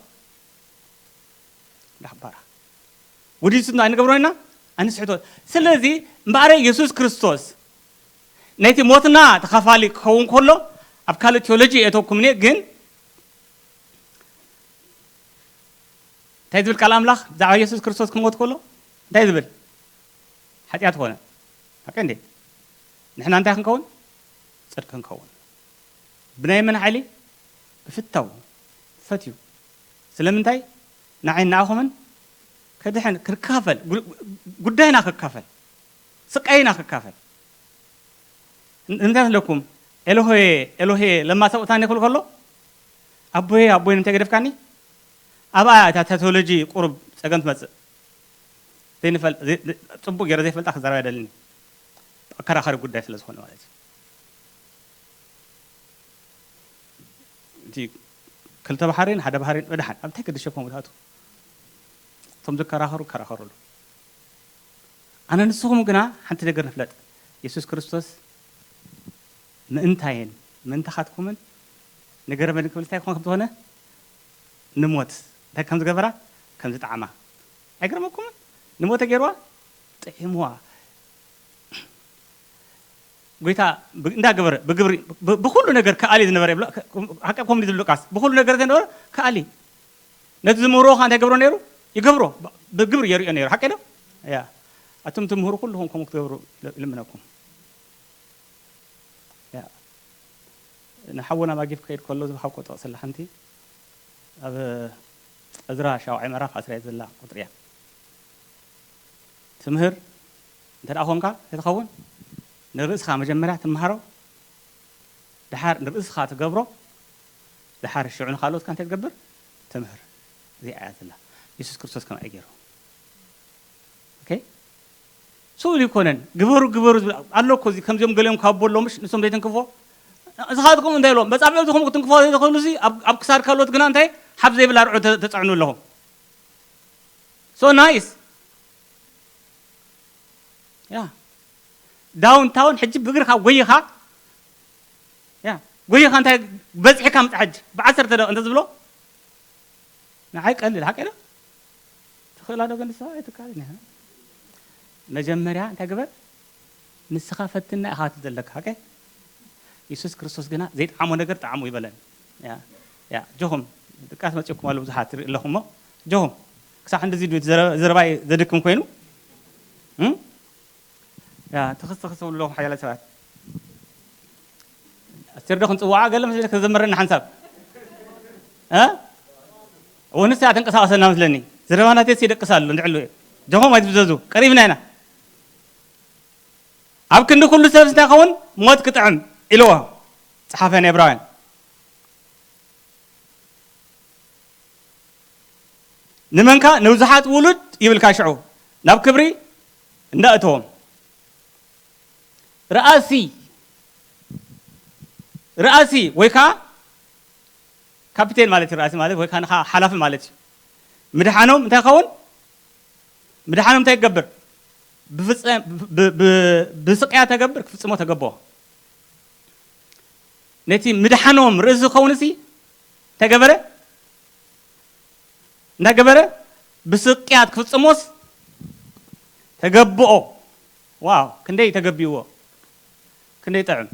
ዳሕባራ። ውዲቱ እንታይ ንገብሮ ኢና? ኣይንስሕቶን። ስለዚ እምበኣረ የሱስ ክርስቶስ ናይቲ ሞትና ተኻፋሊ ክኸውን ከሎ፣ ኣብ ካልእ ቴዎሎጂ የእተውኩም እየ፣ ግን እንታይ ዝብል ቃል ኣምላኽ ብዛዕባ የሱስ ክርስቶስ ክሞት ከሎ እንታይ ዝብል? ሓጢኣት ኮነ። ሓቂ እንዴ? ንሕና እንታይ ክንከውን? ጽድቂ ክንከውን። ብናይ መን ሓይሊ? ብፍታው። ፈትዩ። ስለምንታይ? ንዓይ ንኣኹምን ከድሕን፣ ክካፈል፣ ጉ-፣ ጉዳይና ክካፈል፣ ስቃይና ክካፈል። ን-፣ እንታይ ኣለኩም? ኤሎሄ፣ ኤሎሄ፣ ለማ ሰበቕታኒ ክብል ከሎ፣ ኣቦዬ፣ ኣቦዬ፣ ንምንታይ ገደፍካኒ? ኣብኣ እታ ቴዎሎጂ ቁሩብ ጸገም ትመጽእ። ዘይንፈል-፣ ዘይ-፣ ጽቡቕ ገይረ ዘይፈልጣ ክዛረብ ኣይደልን። ኣከራኻሪ ጉዳይ ስለ ዝኾነ ማለት እዩ። እቲ ክልተ ባሕሪን ሓደ ባሕሪን መድሓን ኣብ እንታይ ክድሸኮም ዝኣቱ? እቶም ዝከራኸሩ ክከራኸሩሉ። ኣነ ንስኹም ግና ሓንቲ ነገር ንፍለጥ፣ የሱስ ክርስቶስ ምእንታየን ምእንታኻትኩምን ነገረ መድን ክብል እንታይ ክኾን ከም ዝኾነ፣ ንሞት እንታይ ከም ዝገበራ፣ ከም ዝጠዓማ። ኣይገርመኩምን? ንሞት ገይርዋ፣ ጥዒምዋ። ጎይታ ብ-፣ እንዳገበረ፣ ብግብሪ፣ ብ-፣ ብኹሉ ነገር ከኣሊ ዝነበረ ይብሎ፣ ከ-፣ ሓቂ ኮም ዝብል ሉቃስ፣ ብኹሉ ነገር ዝነበረ ከኣሊ። ነቲ ዝምህርዎ ከኣ እንታይ ገብሮ ነይሩ? ይገብሮ። ብ-፣ ብግብሪ የርእዮ ነይሩ። ሓቂ ዶ? ያ። ኣቱም ትምህሩ ኩልኹም ከምኡ ክትገብሩ ል-፣ ይልምነኩም። ያ። ንሓወና ማጊፍ ክኸይድ ከሎ ዝሃብኮ ጥቕሲ ኣላ ሓንቲ። ኣብ ዕዝራ ሻውዓይ ምዕራፍ ዓስራ ዘላ ቁጽሪ እያ። ትምህር እንተ ደኣ ኾንካ፣ እንታይ ትኸውን? ንርእስኻ መጀመርያ ትመሃሮ፣ ደሓር ንርእስኻ ትገብሮ፣ ደሓር ሽዑ ንኻልኦትካ እንታይ ትገብር? ትምህር። እዚኣ እያ ዘላ። የሱስ ክርስቶስ ከምኣ እዩ ገይሩ። ኦኬ? ስኡል ይኮነን። ግበሩ፣ ግበሩ ዝብል ኣሎ እኮ፣ እዚ ከምዚኦም ገሊኦም ካብ ቦሎ ምሽ ንሶም ዘይትንክፎ። ንስኻትኩም እንታይ ኢሎም? መጻብዕትኹም ክትንክፎ ዘይትኽእሉ ሲ፣ ኣብ፣ ኣብ ክሳድ ካልኦት ግና እንታይ? ሓፍ ዘይብላ ርዑ ተ-፣ ተጸዕኑ ኣለኹም። So nice። ያ። ዳውን ታውን ሕጂ ብእግርኻ ጎይኻ፣ ያ፣ ጎይኻ እንታይ በጺሕካ ምጻእ ሕጂ? ብዓሰርተ ደቂቕ እንተ ዝብሎ፣ ንዓይ ቀሊል፣ ሓቂ ዶ? ትኽእላ ዶ ግን ንስኻ? ኣይትከኣልን እያ። መጀመርያ እንታይ ግበር? ንስኻ ፈትና ኢኻ ትብል ዘለካ፣ ሓቂ? የሱስ ክርስቶስ ግና ዘይጠዓሞ ነገር ጠዓሙ ይበለን። ያ፣ ያ፣ ጆኹም፣ ድቃስ መጺእኩም ኣሎ ብዙሓት ትርኢ ኣለኹም እሞ፣ ጆኹም፣ ክሳዕ ክንድዚ ድዩ ዘረ-፣ ዘረባይ ዘድክም ኮይኑ? እም? ያ፣ ትኽስ ትኽስ ትብሉ ኣለኹም ሓያላት ሰባት። ኣስቴር ዶ ክንጽውዓ ገለ መስለኒ ክዘምረና ሓንሳብ። እ? እወ፣ ንሳ እያ ተንቀሳቐሰና መስለኒ። ዘረባ ናተይስ ይደቅስ ኣሎ፣ እንድዕሉ እዩ። ጆኹም ኣይትብዘዙ፣ ቀሪብና ኢና። ኣብ ክንዲ ኩሉ ሰብስ እንታይ ኸውን? ሞት ክጥዕም ኢልዎ ጸሓፈ ናይ ዕብራውያን። ንመንካ ንብዙሓት ውሉድ ይብልካ ሽዑ ናብ ክብሪ እንዳእተዎም። ረኣሲ ርኣሲ ወይ ከዓ ካፒቴን ማለት እዩ። ርኣሲ ማለት ወይ ከዓ ንኻ ሓላፊ ማለት እዩ። ምድሓኖም እንታይ ይኸውን? ምድሓኖም እንታይ ይገብር? ብፍጸ- ብ- ብ- ብስቅያ ተገብር ክፍጽሞ ተገብኦ። ነቲ ምድሓኖም ርእሲ ዝኸውን ሲ እንታይ ገበረ? እንታይ ገበረ? ብስቅያት ክፍጽሞስ ተገብኦ። ዋው፣ ክንደይ ተገቢዎ፣ ክንደይ ጥዕም።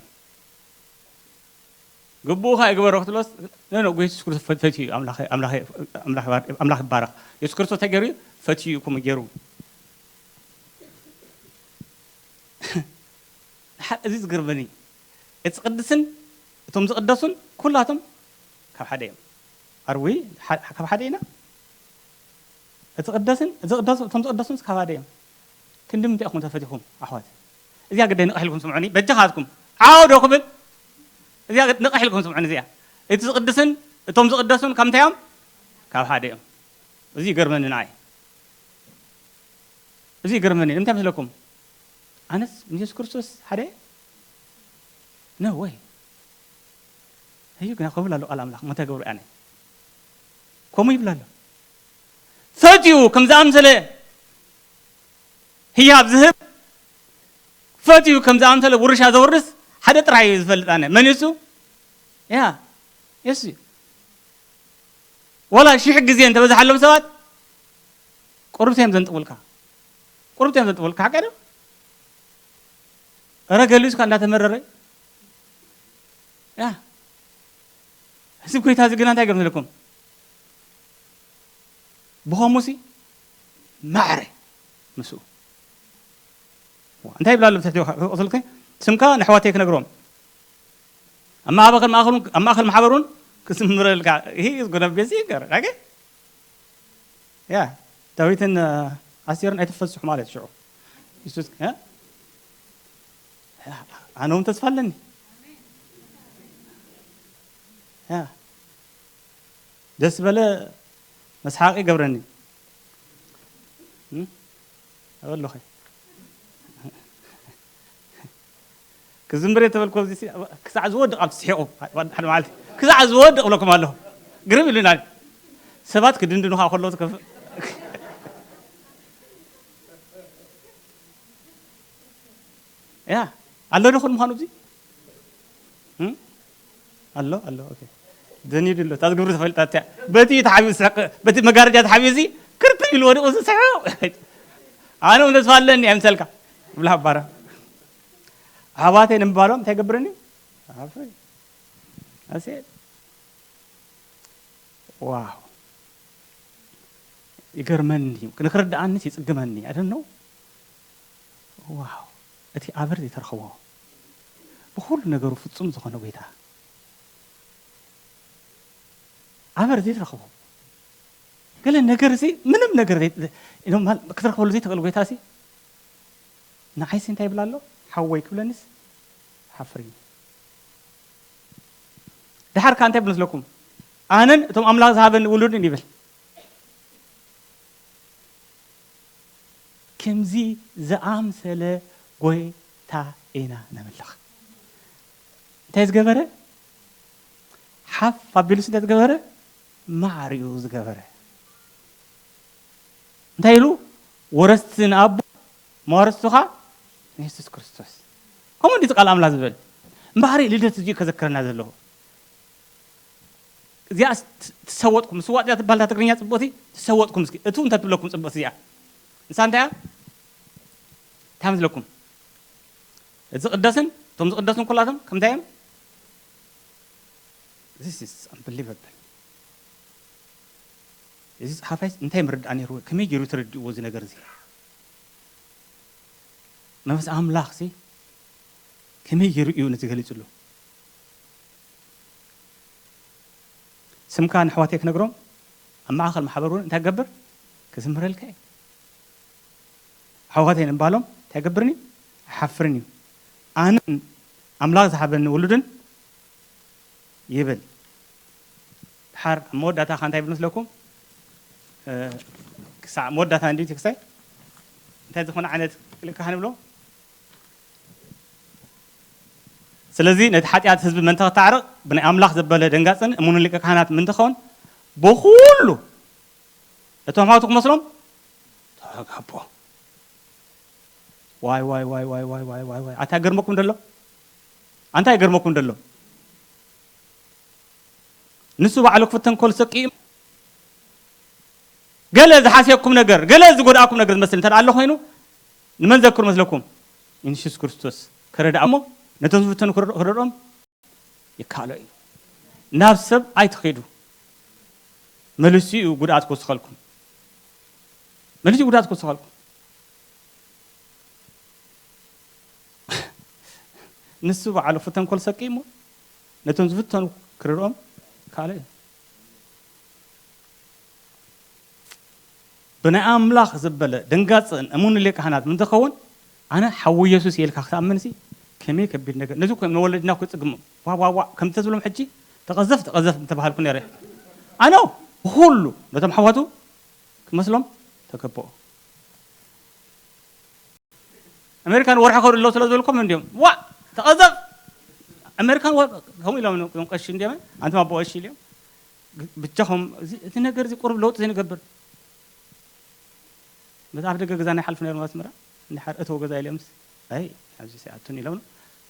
ግቡኡ ኸ ይግበሮ ክትብሎስ፣ ኖ፣ ኖ፣ ጎይታ የሱስ ክርስቶስ ፈ- ፈትዩ እዩ። ኣምላኽ፣ ኣምላኽ፣ ኣምላኽ ይባር-፣ ኣምላኽ ይባረኽ። የሱስ ክርስቶስ እንታይ ገይሩ እዩ? ፈትዩ እዩ፣ ከምኡ ገይሩ። ንሓ-፣ እዚ ዝገርመኒ፣ እቲ ዝቕድስን እቶም ዝቕደሱን ኩላቶም ካብ ሓደ እዮም። ኣርዊ፣ ሓ-፣ ካብ ሓደ ኢና። እቲ ቅደስን፣ እዚ ቅደሱ፣ እቶም ዝቕደሱን ካብ ሓደ እዮም። ክንዲ ምንታይ ኢኹም ተፈቲኹም፣ ኣሕዋት? እዚኣ ግዳይ ንቕሕ ኢልኩም ስምዑኒ፣ በጃኻትኩም። ዓው ዶ ክብል? እዚኣ ግድ-፣ ንቕሕ ኢልኩም ስምዑኒ፣ እዚኣ። እቲ ዝቕድስን እቶም ዝቕደሱን ካብ ምንታይ እዮም? ካብ ሓደ እዮም። እዚ ይገርመኒ ንዓይ። እዚ ይገርመኒ። እንታይ መስለኩም? ኣነስ ምስ የሱስ ክርስቶስ ሓደ? ኖ ወይ። እዩ ግና ክብል ኣሎ ቃል ኣምላኽ። እንታይ ገብሩ ኣነ? ከምኡ ይብል ኣሎ። ፈትዩ ከም ዝኣምሰለ ህያብ ዝህብ፣ ፈትዩ ከም ዝኣምሰለ ውርሻ ዘውርስ ሓደ ጥራይ እዩ ዝፈልጥ ኣነ። መን እዩ እሱ? ያ፣ የሱስ እዩ። ወላ ሽሕ ግዜ እንተበዝሓሎም ሰባት፣ ቁርብቲ እዮም ዘንጥቡልካ። ቁርብቲ እዮም ዘንጥቡልካ፣ ሓቂ ዶ? እረ ገሊኡስካ እንዳተመረረ። ያ። እዚ ጎይታ እዚ ግና እንታይ ገርም ዘለኩም? ብኸሙሲ ማዕረ ምስኡ። እንታይ ይብላ ኣሎ ብትሕቲ ክቕጽልከ? ስምካ ንኣሕዋተይ ክነግሮም። ኣብ ማእከል ማእከሉን፣ ኣብ ማእከል ማሕበሩን ክስምረልካ። ይሄ is gonna be a singer፣ okay? ያ፣ ዳዊትን፣ እ፣ ኣስቴርን ኣይትፈስሑ ማለት ሽዑ። ንሱ፣ እ? ኣነ እውን ተስፋ ኣለኒ። ያ፣ ደስ በለ መስሓቂ ገብረኒ። እም? ኣበለኸ። ክዝምር እየ ተበልኮ፣ እዚ ሲ-፣ ክሳዕ ዝወድቕ ኣብ ትስሒቑ፣ ሓደ መዓልቲ ክሳዕ ዝወድቕ እብለኩም ኣለኹ። ግርም ኢሉና። ሰባት ክድንድኑኻ ከለዉ ትከፍ-፣ ያ፣ ኣሎ ዶ ኹን ምዃኑ እዚ? እም? ኣሎ፣ ኣሎ፣ ኦኬ። ደኒዱ ኣሎ። እታ ዝግብሩ ተፈልጣ እቲያ። በቲ ተሓቢኡ ዝስሕቕ፣ በቲ መጋረጃ ተሓቢኡ እዚ ክርትም ኢሉ ወዲቑ ዝስሕቕ። ኣነ እውን ተስፋ ኣለኒ፣ ኣይምሰልካ። ብላ ኣባራ። ኣሕዋተይ ንምባሎም እንታይ ይገብረኒ? ኣፍሪ። ኣሴ-፣ ዋው። ይገርመኒ እዩ። ንክርድኣንስ ይጽግመኒ። I don't know። ዋው። እቲ ኣበር ዘይተረኽቦ፣ ብኹሉ ነገሩ ፍጹም ዝኾነ ጎይታ። ኣበር ዘይትረኽቦ። ገለ ነገር እዚ ምንም ነገር ዘይ-፣ ኖርማል ክትረኽበሉ ዘይትኽእል ጎይታ እዚ ንዓይሲ እንታይ ይብል ኣሎ? ሓወይ ክብለኒስ ሓፍር እዩ። ደሓር ከኣ እንታይ ይብል መስለኩም? ኣነን እቶም ኣምላኽ ዝሃበኒ ውሉድን ይብል። ከምዚ ዝኣምሰለ ጎይታ ኢና ነምልኽ። እንታይ ዝገበረ? ሓፍ ኣቢሉስ እንታይ ዝገበረ? ማዕሪኡ ዝገበረ። እንታይ ኢሉ? ወረስቲ ንኣቦ፣ መዋርስቱ ኸኣ ንየሱስ ክርስቶስ። ከምኡ እንዲ ቃል ኣምላኽ ዝብል። እምበኣር ልደት እዚኡ ከዘክረና ዘለዎ። እዚኣ ስ-፣ ት-፣ ትሰወጥኩም፣ ምስዋጥ እዚኣ ትበሃል እታ ትግርኛ ጽብቕቲ፣ ትሰወጥኩም እስኪ። እቱ እንተ ትብለኩም ጽብቕቲ እዚኣ። ንሳ እንታይ እያ? እንታይ መስለኩም? እቲ ዝቕደስን፣ እቶም ዝቕደሱን ኩላቶም ከምታይ እዮም? This is unbelievable። እዚ ጸሓፋይስ እንታይ ምርዳእ ነይርዎ? ከመይ ገይሩ ተረዲእዎ እዚ ነገር እዚ? መንፈስ ኣምላኽሲ ከመይ ገይሩ እዩ ነዚ ገሊጹሉ? ስምካ ንኣሕዋተይ ክነግሮም፣ ኣብ ማእከል ማሕበር እውን እንታይ ክገብር? ክዝምረልካ እየ። ኣሕዋተይ ንምባሎም እንታይ ይገብርኒ? ኣይሓፍርን እዩ። ኣነን ኣምላኽ ዝሃበኒ ውሉድን ይብል። ድሓር ኣብ መወዳእታ ከ እንታይ ይብል መስለኩም? እ፣ ክሳዕ መወዳእታ እንድዩ እቲ ክሳይ እንታይ ዝኾነ ዓይነት ክልካ ክንብሎ? ስለዚ ነቲ ሓጢኣት ህዝቢ ምእንቲ ክተዕርቕ ብናይ ኣምላኽ ዘበለ ደንጋጽን እሙንን ሊቀ ካህናት ምእንቲ ክኸውን ብኹሉ ነቶም ኣሕዋቱ ክመስሎም ተጋብኦ። ዋይ ዋይ ዋይ ዋይ ዋይ ዋይ ዋይ ዋይ፣ ኣንታይ ገርመኩም ደሎ? ኣንታይ ገርመኩም ደሎ? ንሱ ባዕሉ ክፍተን ከሎ ሰቂኡ። ገለ ዝሓስየኩም ነገር፣ ገለ ዝጎድኣኩም ነገር ዝመስል እንተ ኣሎ ኮይኑ፣ ንመን ዘክሩ መስለኩም? ንየሱስ ክርስቶስ ከረድኣ እሞ ነቶም ዝፍተኑ ክረድኦም ይከኣሎ እዩ። ናብ ሰብ ኣይትኺዱ። መሊሱ እዩ ጉድኣት ክውስኸልኩም። መሊሱ እዩ ጉድኣት ክውስኸልኩም። ንሱ ባዕሉ ፍተን ኮልሰቂ እሞ ነቶም ዝፍተኑ ክረድኦም ካልእ እዩ። ብናይ ኣምላኽ ዘበለ ደንጋጽን እሙን ሊቀ ካህናት ምንተኸውን ኣነ ሓዊ ኢየሱስ ኢልካ ክትኣምንሲ ከመይ ከቢድ ነገር። ነዚ እኮ እዮም ንወለድና እኮ ይጽግሙ። ዋ ዋ ዋ ከም ተዝብሎም ሕጂ ተቐዘፍ ተቐዘፍ ምተባሃልኩ ነይረ። ኣነ ብኹሉ ነቶም ሓዋቱ ክመስሎም ተገበኦ። ኣሜሪካን ወርሒ ከዱ ኣለዉ ስለ ዝበልኩም እንዲዮም ዋ ተቐዘፍ ኣሜሪካን ወ- ከምኡ ኢሎም እዞም ቀሺ እንዲዮም ኣንቶም ኣቦ ቀሺ ኢሎም ብቻኹም እዚ- እቲ ነገር እዚ ቁሩብ ለውጢ ዘይንገብር በቲ ኣብ ደገ ገዛ ናይ ሓልፉ ነይሮም ኣስመራ እንድሓር እተው ገዛ ኢሎምስ ኣይ ኣብዚ ሰኣቱን ኢሎም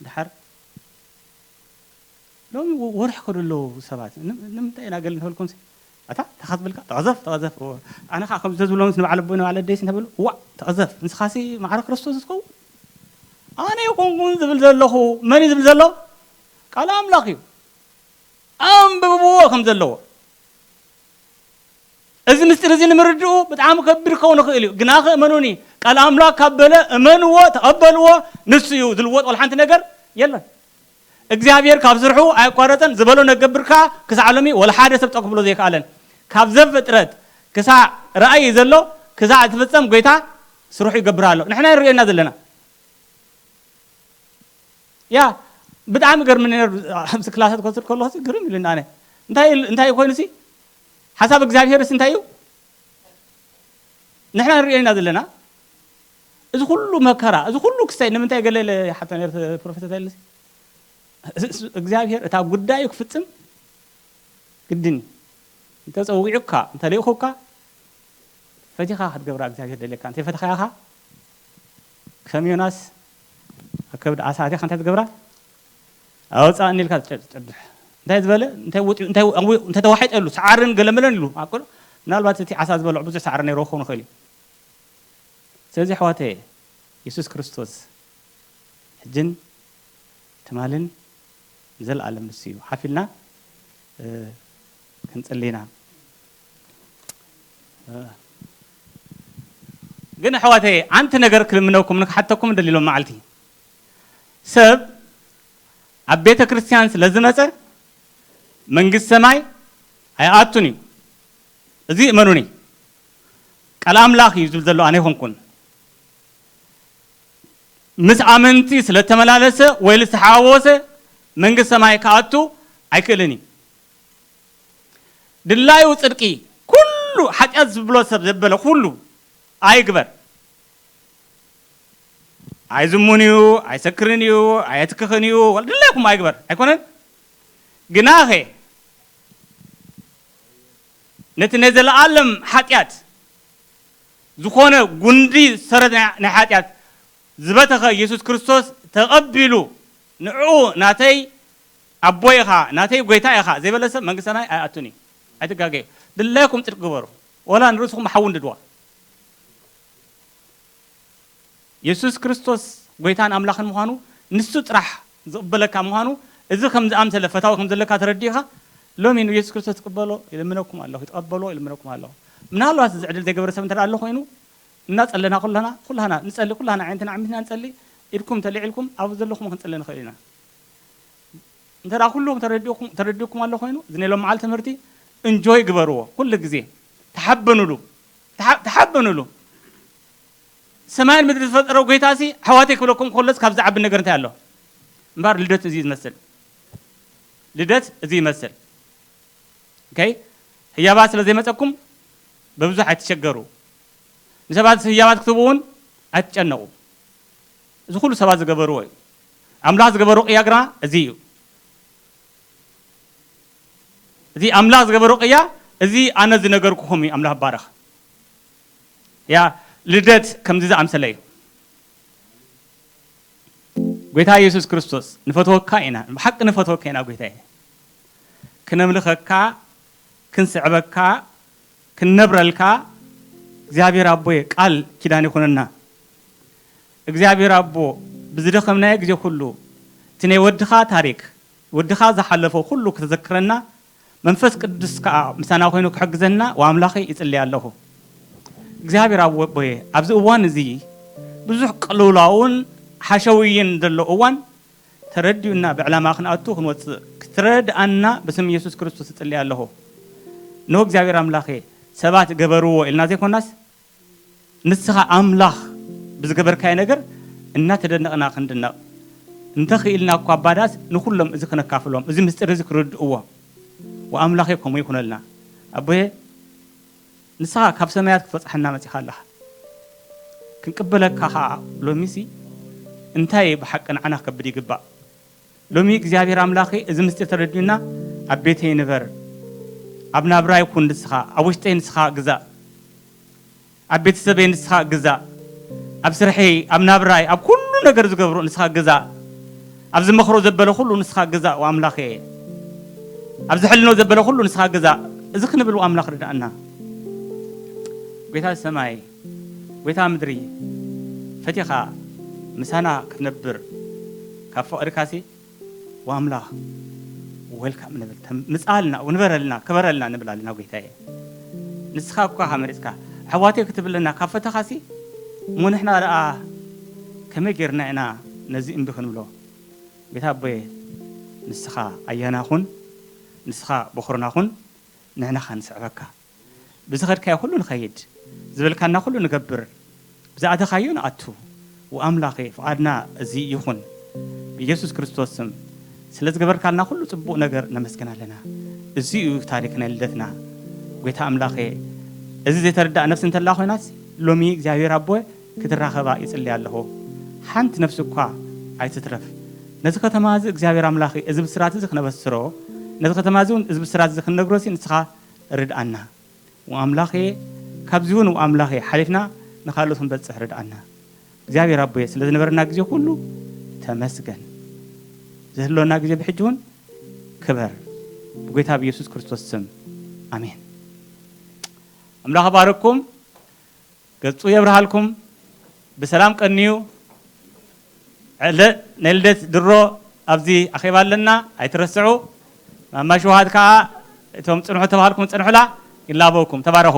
እንድሓር ሎሚ ወርሒ ከዱ ኣለዉ ሰባት ንምንታይ ኢና ገለ እንተበልኩም ኣታ ተኻትብልካ ተቐዘፍ ተቐዘፍ ኣነ ከዓ ከምዚ ተዝብሎምስ ንባዕለ ኣቦይ ንባዕለ ኣደይስ እንተበሉ ዋእ ተቐዘፍ ንስኻሲ ማዕረ ክርስቶስ ዝትኸውን ኣነ ይኮንኩን ዝብል ዘለኹ መን እዩ ዝብል ዘሎ ቃል ኣምላኽ እዩ ኣንብብዎ ከም ዘለዎ እዚ ምስጢር እዚ ንምርድኡ ብጣዕሚ ከቢድ ክኸውን ይኽእል እዩ ግና ከ እመኑኒ ቃል ኣምላኽ ካብ በለ እመንዎ ተቐበልዎ ንሱ እዩ ዝልወጥ ወላ ሓንቲ ነገር የለን እግዚኣብሔር ካብ ስርሑ ኣየቋረጸን ዝበሎ ነገብርካ ክሳዕ ሎሚ ወላ ሓደ ሰብ ጠክብሎ ዘይከኣለን ካብ ዘፍጥረት ክሳዕ ራእይ ዘሎ ክሳዕ ትፍጸም ጎይታ ስርሑ ይገብር ኣሎ ንሕና ንሪኦ ኢና ዘለና ያ ብጣዕሚ ገርም ነር ኣብዚ ክላሳት ክወስድ ከለኹ ግርም ኢሉና ኣነ እንታይ እንታይ ኮይኑ ሲ ሓሳብ እግዚኣብሔርስ እንታይ እዩ ንሕና ንሪኦ ኢና ዘለና እዚ ኩሉ መከራ እዚ ኩሉ ክሳይ ንምንታይ ገለ ሓቶ ነር ፕሮፌሰር ታይልስ እግዚኣብሔር እታ ጉዳዩ ክፍጽም ግድን እዩ እንተፀዊዑካ እንተልእኹካ ፈቲኻ ክትገብራ እግዚኣብሔር ደልየካ እንተይፈተኻያ ኸ ከም ዮናስ ኣብ ከብዲ ዓሳ ኣቲኻ እንታይ ትገብራ ኣውፃእኒ ኢልካ ትጨድሕ እንታይ ዝበለ እንታይ ውፅኡ እንታይ ኣውኡ እንተተዋሒጠሉ ሰዓርን ገለመለን ኢሉ ኣቅሉ ምናልባት እቲ ዓሳ ዝበልዖ ብዙሕ ሰዓሪ ነይሮ ክኸውን ይኽእል እዩ ስለዚ ኣሕዋተየ የሱስ ክርስቶስ ሕጅን ትማልን ንዘለኣለም ንሱ እዩ ሓፊልና ክንጽሊ ኢና ግን ኣሕዋተይ ኣንቲ ነገር ክልምነኩም ንክሓተኩም ደሊሎም መዓልቲ ሰብ ኣብ ቤተ ክርስቲያን ስለ ዝመፀ መንግስት ሰማይ ኣይኣቱን እዩ እዚ እመኑኒ ቃል ኣምላኽ እዩ ዝብል ዘሎ ኣነ ይኾንኩን ምስ ኣመንቲ ስለተመላለሰ ወይ ዝተሓዋወሰ መንግስት ሰማይ ክኣቱ ኣይክእልን እዩ ድላዩ ፅድቂ ኩሉ ሓጢኣት ዝብሎ ሰብ ዘበለ ኩሉ ኣይግበር ኣይዝሙን እዩ ኣይሰክርን እዩ ኣየትክኽን እዩ ድላይኩም ኣይግበር ኣይኮነን ግናኸ ነቲ ናይ ዘለኣለም ሓጢኣት ዝኾነ ጉንዲ ሰረት ናይ ሓጢኣት ዝበተኸ ኢየሱስ ክርስቶስ ተቐቢሉ ንዕኡ ናተይ ኣቦይ ኢኻ ናተይ ጎይታ ኢኻ ዘይበለ ሰብ መንግስተ ሰማይ ኣይኣቱን እዩ ኣይትጋገዩ ድላይኩም ፅድቂ ግበሩ ወላ ንርእስኹም ሓዊ እንድድዋ የሱስ ክርስቶስ ጎይታን ኣምላኽን ምዃኑ ንሱ ጥራሕ ዝቕበለካ ምዃኑ እዚ ከም ዝኣምሰለ ፈታዊ ከም ዘለካ ተረዲእኻ ሎሚ ንየሱስ ክርስቶስ ትቅበሎ ይልምነኩም ኣለኹ ይትቀበሎ ይልምነኩም ኣለኹ ምናልባት እዚ ዕድል ዘይገበረ ሰብ እንተ ኣሎ ኮይኑ እናጸለና ኩላና ኩላና ንጸሊ ኩላና ዓይነትና ዓሚትና ንጸሊ ኢድኩም ተልዒልኩም ኣብ ዘለኹም ክንጸሊ ንኽእል ኢና እንተ ኩሉም ተረዲእኩም ኣሎ ኮይኑ እዚ ናይ ሎም መዓል ትምህርቲ እንጆይ ግበርዎ ኩሉ ግዜ ተሓበኑሉ ተሓበኑሉ ሰማይን ምድሪ ዝፈጠረ ጎይታ ሲ ኣሕዋተይ ክብለኩም ከሎስ ካብ ዝዓቢ ነገር እንታይ ኣሎ እምበር ልደት እዚ ዝመስል ልደት እዚ ይመስል okay ህያባት ስለ ዘይመፀኩም በብዙሕ ኣይትሸገሩ ንሰባት ህያባት ክትቡ እውን ኣይትጨነቁ እዚ ኩሉ ሰባት ዝገበርዎ እዩ ኣምላኽ ዝገበሮ ቅያ ግና እዚ እዩ። እዚ ኣምላኽ ዝገበሮ ቅያ፣ እዚ ኣነ ዝነገርኩኹም እዩ። ኣምላኽ ባረኽ። ያ ልደት ከምዚ ዝኣምሰለ እዩ። ጎይታ ኢየሱስ ክርስቶስ፣ ንፈትወካ ኢና፣ ብሓቂ ንፈትወካ ኢና ጎይታዬ። ክነምልኸካ፣ ክንስዕበካ፣ ክንነብረልካ እግዚኣብሔር ኣቦየ ቃል ኪዳን ይኹነና። እግዚኣብሔር ኣቦ፣ ብዝደኸምናዮ ግዜ ኩሉ እቲ ናይ ወድኻ ታሪክ፣ ወድኻ ዝሓለፎ ኩሉ ክተዘክረና፣ መንፈስ ቅዱስ ከኣ ምሳና ኮይኑ ክሕግዘና ወኣምላኸይ ይጽሊ ኣለኹ። እግዚኣብሔር ኣቦየ፣ ኣብዚ እዋን እዚ ብዙሕ ቅልውላውን ሓሸውይን ዘሎ እዋን ተረዲኡና ብዕላማ ክንኣቱ ክንወጽእ ክትረድኣና ብስም ኢየሱስ ክርስቶስ እጽሊ ኣለኹ። እንሆ እግዚኣብሔር ኣምላኸ፣ ሰባት ገበርዎ ኢልና ዘይኮናስ፣ ንስኻ ኣምላኽ ብዝገበርካዮ ነገር እናተደነቕና ክንድነቕ፣ እንተኽኢልና እኳ ባዳስ ንኹሎም እዚ ክነካፍሎም፣ እዚ ምስጢር እዚ ክርድእዎ። ወኣምላኸ ከምኡ ይኹነልና። ኣቦየ፣ ንስኻ ካብ ሰማያት ክትበጽሓና መጺኻ ኣለኻ። ክንቅበለካ ኸኣ ሎሚሲ እንታይ ብሓቂ ንዓና ከብድ ይግባእ። ሎሚ እግዚኣብሔር ኣምላኸ፣ እዚ ምስጢር ተረዲኡና፣ ኣብ ቤተይ ንበር፣ ኣብ ናብራይ ኩን ንስኻ፣ ኣብ ውሽጠይ ንስኻ ግዛእ፣ ኣብ ቤተሰበይ ንስኻ ግዛእ፣ ኣብ ስርሐይ፣ ኣብ ናብራይ፣ ኣብ ኩሉ ነገር ዝገብሮ ንስኻ ግዛእ፣ ኣብ ዝመኽሮ ዘበለ ኩሉ ንስኻ ግዛእ ወኣምላኸ፣ ኣብ ዝሕልኖ ዘበለ ኩሉ ንስኻ ግዛእ። እዚ ክንብል ወኣምላኽ ርድኣና። ጎይታ ሰማይ፣ ጎይታ ምድሪ፣ ፈቲኻ ምሳና ክትነብር ካብ ፈቐድካሲ፣ ወኣምላኽ፣ ዌልካም ንብል። ተም-፣ ምጻልና፣ ንበረልና፣ ክበረልና ንብል ኣለና ጎይታየ። ንስኻ እኳ ሃመሪጽካ፣ ኣሕዋተይ ክትብለና ካብ ፈተኻሲ፣ እሞ ንሕና ደኣ ከመይ ጌርና ኢና ነዚ እምቢ ክንብሎ? ጎይታ ኣቦየ፣ ንስኻ ኣያና ኩን፣ ንስኻ በኹርና ኩን፣ ንሕና ኸኣ ንስዕበካ። ብዝኸድካዮ ኩሉ ንኸይድ፣ ዝበልካና ኩሉ ንገብር፣ ብዝኣተኻዮ ንኣቱ። ወኣምላኸ፣ ፍቓድና እዚ ይኹን። ብኢየሱስ ክርስቶስ ስም፣ ስለ ዝገበርካልና ኩሉ ጽቡቕ ነገር ነመስግን ኣለና። እዚ እዩ ታሪክ ናይ ልደትና። ጐይታ ኣምላኸ፣ እዚ ዘይተረድኣ ነፍሲ እንተላ ኾይናስ፣ ሎሚ እግዚኣብሔር ኣቦ ክትራኸባ ይጽሊ ኣለኹ። ሓንቲ ነፍሲ እኳ ኣይትትረፍ። ነዚ ከተማ እዚ እግዚኣብሔር ኣምላኸ፣ እዚ ብስራት እዚ ክነበስሮ፣ ነዚ ከተማ እዚ እውን እዚ ብስራት እዚ ክንነግሮ ሲ ንስኻ ርድኣና። ወኣምላኸ፣ ካብዚ እውን ወኣምላኸ ሓሊፍና ንኻልኦት ክንበጽሕ ርድኣና። እግዚኣብሔር ኣቦየ፣ ስለ ዝነበረና ግዜ ኩሉ ተመስገን። ዝህልወና ግዜ ብሕጂ እውን ክበር። ብጎይታ ብኢየሱስ ክርስቶስ ስም፣ ኣሜን። ኣምላኽ ባርኩም፣ ገጹ የብርሃልኩም። ብሰላም ቀንዩ። ዕለ-፣ ናይ ልደት ድሮ ኣብዚ ኣኼባ ኣለና፣ ኣይትረስዑ። ማማ ሽውሃት ከኣ እቶም ጽንሑ ተባሃልኩም ጽንሑላ፣ ይላበውኩም። ተባረኹ።